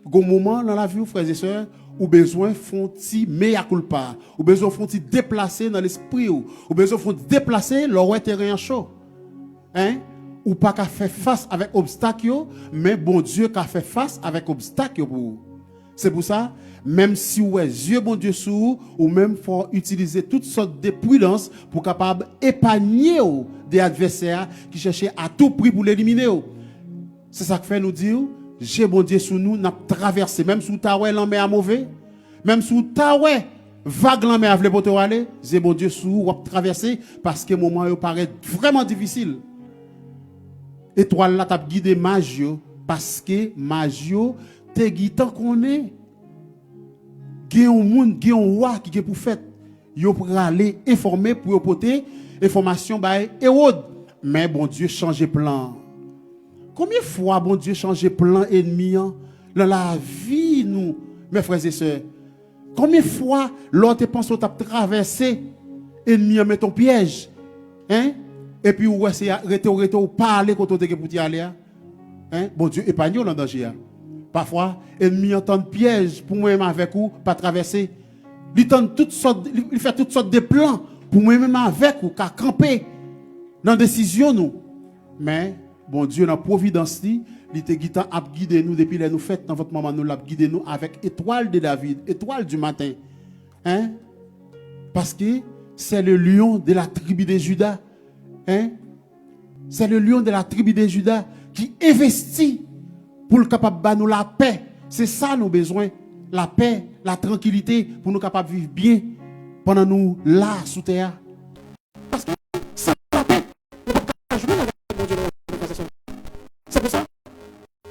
Gon moman nan lavi w, frè e sè, ou bezwen fè yon ti mea culpa. Ou bezwen fè yon ti deplase nan lespri w. Ou bezwen fè yon ti deplase lè w wè teren an cho. Hein? Ou pa ka fè fas avèk obstak yo, men Bondye ka fè fas avèk obstak yo pou ou. Se pou sa, menm si w wè zye Bondye sou ou, ou menm fò w itilize tout sòt de pridans pou w kapab epanye w de advèsè a ki chèche a tou pri pou l elimine w. Se sa k fè nou di w, je Bondye sou nou, n ap travèse. Menm si w ta wè lanmè a move, menm si w ta wè vag lanmè a vle pote w ale, je Bondye sou ou, w ap travèse, paske moman yo parèt vrèman difisil. Etwal la t ap gide maj yo, paske maj yo te gentan konnen gen yon moun, gen yon wa ki gen pou fèt. Yo prale enfòme pou yo pote enfòmasyon bay Ewòd. Men Bondye chanje plan an. Konbyen fwa Bondye chanje plan ènmi an nan lavi nou, mè frè e sè? Konbyen fwa lè w te panse w t ap travèse, ènmi an mete w pyèj, hein? Epi ou wè se a- rete w rete w pa ale kote w te gen pou w te ale a, hein? Bondye epanye w nan danje a. Pafwa, ènmi an tann pyèj pou mwen menm avèk ou pa travèse. Li tann tout sòt, li, li fè tout sòt de plan pou mwen menm avèk ou ka kanpe nan desizyon nou. Men, Bondye nan pwovidans li, li te gentan ap gide nou depi lè nou fèt nan vant manman nou, l ap gide nou avèk etwal de David, etwal di maten. Hein? Paske c'est le lion de la tribu de Juda. Hein? C'est le lion de la tribu de Juda ki envesti pou l kapab ba nou lapè. Se sa nou bezwen, lapè, la trankilite, pou nou kapab viv byen pandan nou la sou tè a. Paske san lapè, nou p ap ka jwenn avèk Bondye nan lapè, frè e sè. Se pou sa,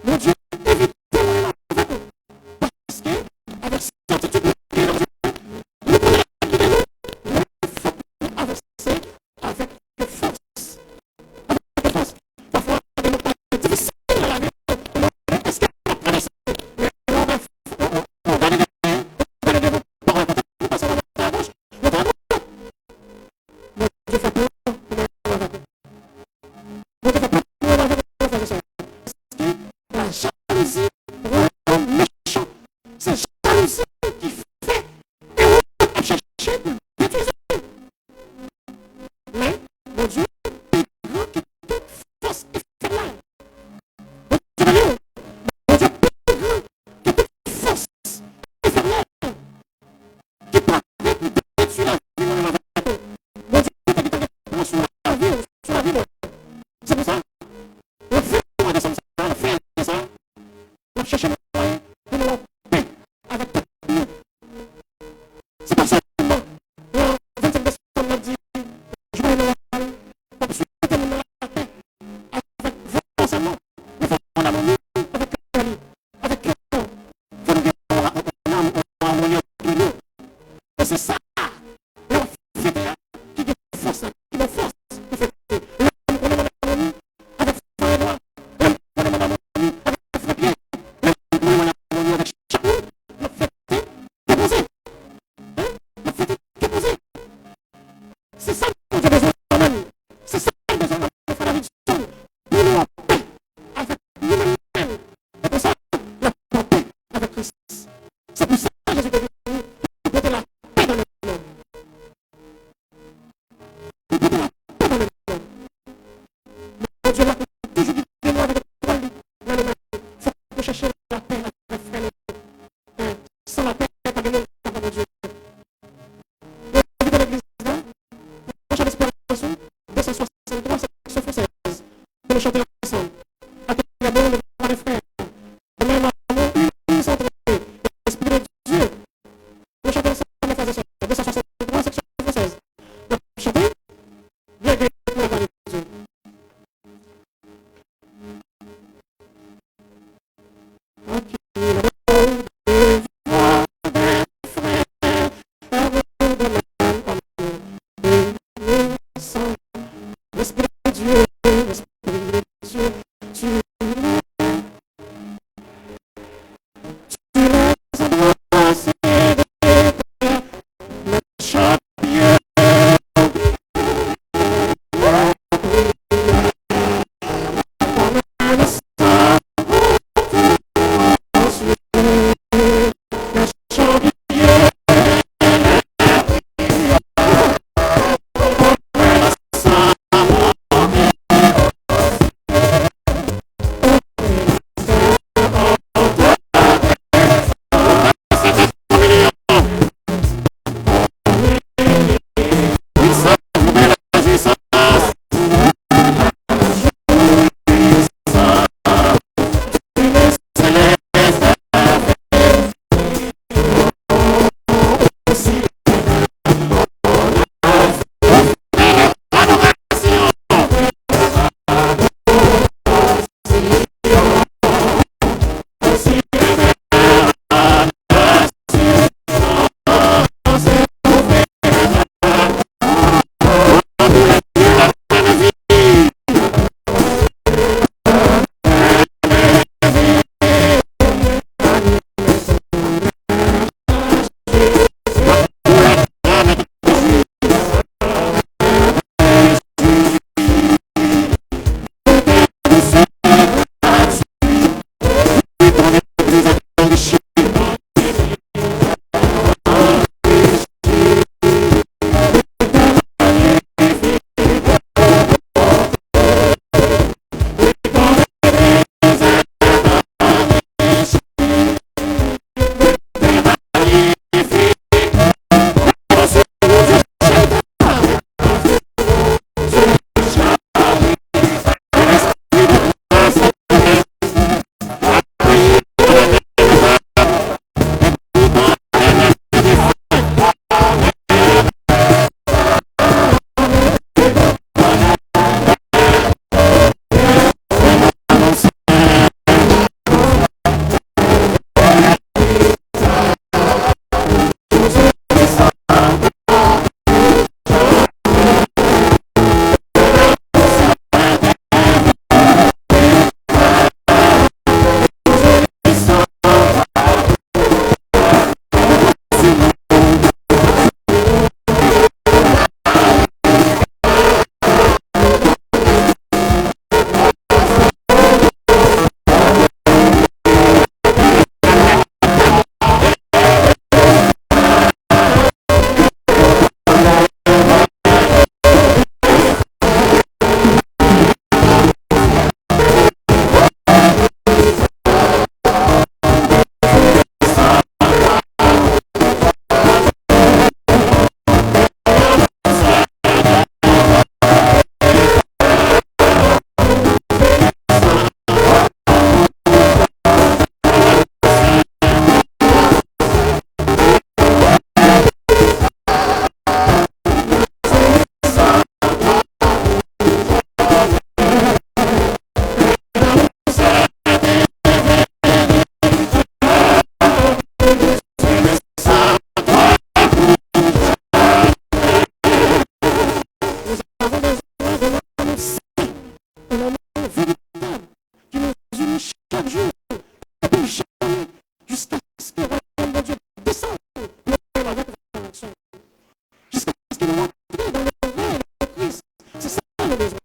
Bondye envite mwen avèk ou. Paske, avèk sètitid nou gen nan Dye, li pou gide nou, men fòk nou avanse avèk fòs. Avèk fòs. Pafwa, gen moman difisil nan lavi nou, nou mande èske n ap travèse, men lè w gade, w gade dèyè, w gade devan, pawòl kote nou pase nan agoch, nou ta dwat. Bondye fè plan pou mwen menm avèk ou. Bondye fè plan pou mwen menm avèk ou, frè e sè. Paske lajalouzi, wayòm mechan, se jalouzi ki fè Ewòd ap chèche pou l detwi Jezi. Men, Bondye pi gran ke tout fòs enfènal. Bondye beni w. Bondye pi gran ke tout fòs enfènal ki pare pou detwi lavi mwen menm avèk ou. Bondye te gentan gen plan sou lavi w, sou lavi nou. Se pou sa, nan fen mwa desanm sa, nan fen ane sa, n ap chèche mwayen pou nou anpè avèk pèp nou. Se pa sèlman nan vennsenk desanm n ap di Jwaye Nwèl, n ap swete moun nan lapè avèk vwa sèlman, men fò moun nan moman avèk kè li, avèk kè nou. Fò nou gen yon, yon, yon, yon amoni antre nou. E se sa, lè w ap fete a, ki gen fòs la, ki ba w fòs pou fete. Lè w Dieu, l'Esprit de Dieu, tu es là. Tu les embrasses et les chants. Nous avons besoin d'un amour saint, un amour véritable qui nous unit chaque jour, et plus jamais, jusqu'à ce que le royaume de Dieu descende pour nous avec la résurrection. Jusqu'à ce que nous rentrions dans le règne de Christ. C'est ça le besoin.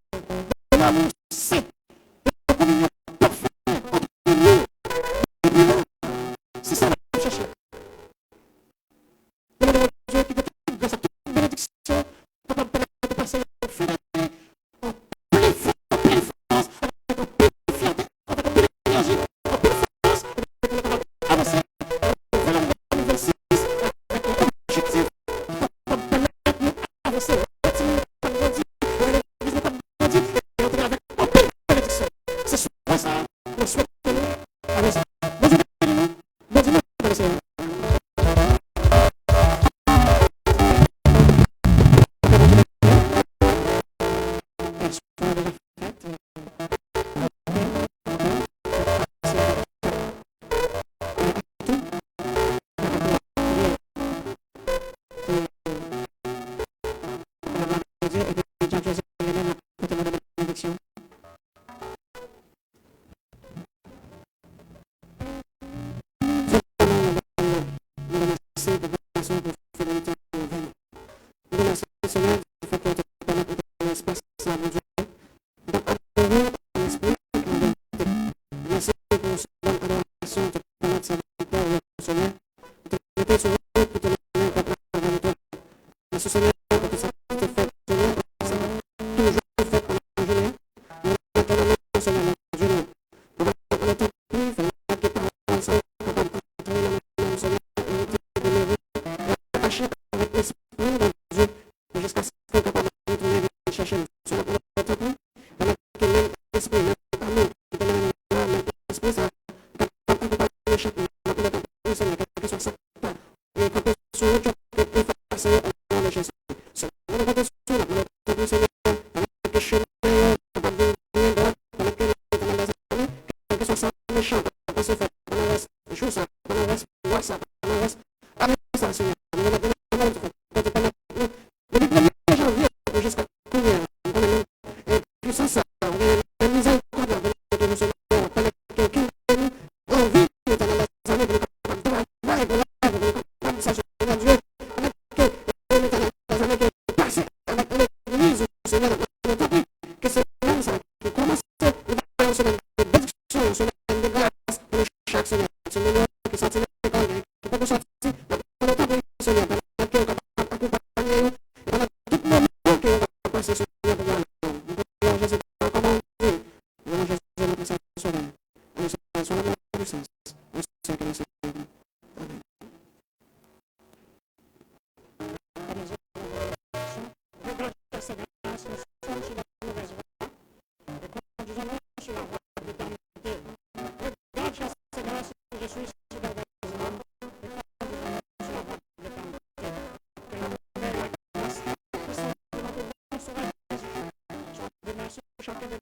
De l'amour saint, de la communion parfaite entre nous et lui. C'est ça la chercher. Demandez à Dieu ki gen tout gras ak tout benediksyon, kapab pèmèt nou pase yon fen dane anpil fòs, anpil fòs, avèk anpil fyète, avèk anpil enèji, anpil fòs, pou nou kapab avanse nan nouvèl ane de mil vennsis avèk yon objektif ki kapab pèmèt nou avanse, yon timoun k ap grandi, yon legliz nou k ap grandi, e antre avèk anpil benediksyon. Se sou pwen sa a, mwen swete nou avanse. Bondye beni nou. Bondye beni nou nan Senyè. eleksyon. Fèt pandan yon bal nan Lise Popilasyon pou Fidelite Amoven. Yon masyon misyonè di fèt ke yo te pèmèt entèvyè espas la pou Dye. Li t ap adore an lespri e an verite. Mèsi pou slogan adorasyon te pèmèt sèvitè yo sou men, li te mete sou wout pou te mennen pèp la avè l tou. Mèsi Senyè pou tout sa ki te fèt, Senyè, e sa k ap toujou fèt pandan jounen an. Nou remèt yo nan men w, Senyè, Bondye nou. Papa, nou tanpri, fè n ap gen pawòl sa yo kapab antre nan men nou, Senyè, e rete demore e atache avèk lespri w, Bondye, e jiskaske w kapab retounen vin chèche n. Senyè, nou tanpri, pèmèt ke menm lespri, menm amou ki te mennen nou la, menm lespri sa a kapab akonpanye chak moun. N ap mande tanpri, Senyè, kèlkeswa sa k ta e kanpe sou wout yo, ke efase yo o non de Jezi. Senyè, nou konte sou w, n ap mande w tanpri, Senyè, pèmèt ke chemen yo kapab vin byen dwat, pèmèt ke Letènèl dèzame, kèlkeswa sa mechan ta panse fè pandan rès jou sa, pandan rès mwa sa, pandan rès ane sa, Senyè, nou remèt yo nan men w, Senyè, ke w te pèmèt nou, depi premye janvye pou jiska kounye a, nou konnen menm, e, pisans sa, oubyen menm mizèrikòd la, Bondye, toujou, Senyè, w ap pèmèt ke w kenbe nou an vi, Letènèl dèzame, pou nou kapab travay pou lèv ou, pou nou kapab sa, Senyè Dye, pèmèt ke, e, Letènèl dèzame, ke w pase avèk legliz ou, Senyè, nou tanpri, ke semèn sa ki kòmanse, li va yon semèn de benediksyon, yon semèn de gras pou nou chak, Senyè. Timoun yo ki sòti lekòl, gen ki poko sòti, n ap mande w tanpri, Senyè, pèmèt ke w kapab akonpanye yo pandan tout moman ke yo va pase, Senyè, pou glwa w. Nou priye an Jezi, kòman w vle, nan non Jezi, nou priye sa, Sovè. Amen. Sou non pwisans, nan Seyè ke nou sèvi. Amen.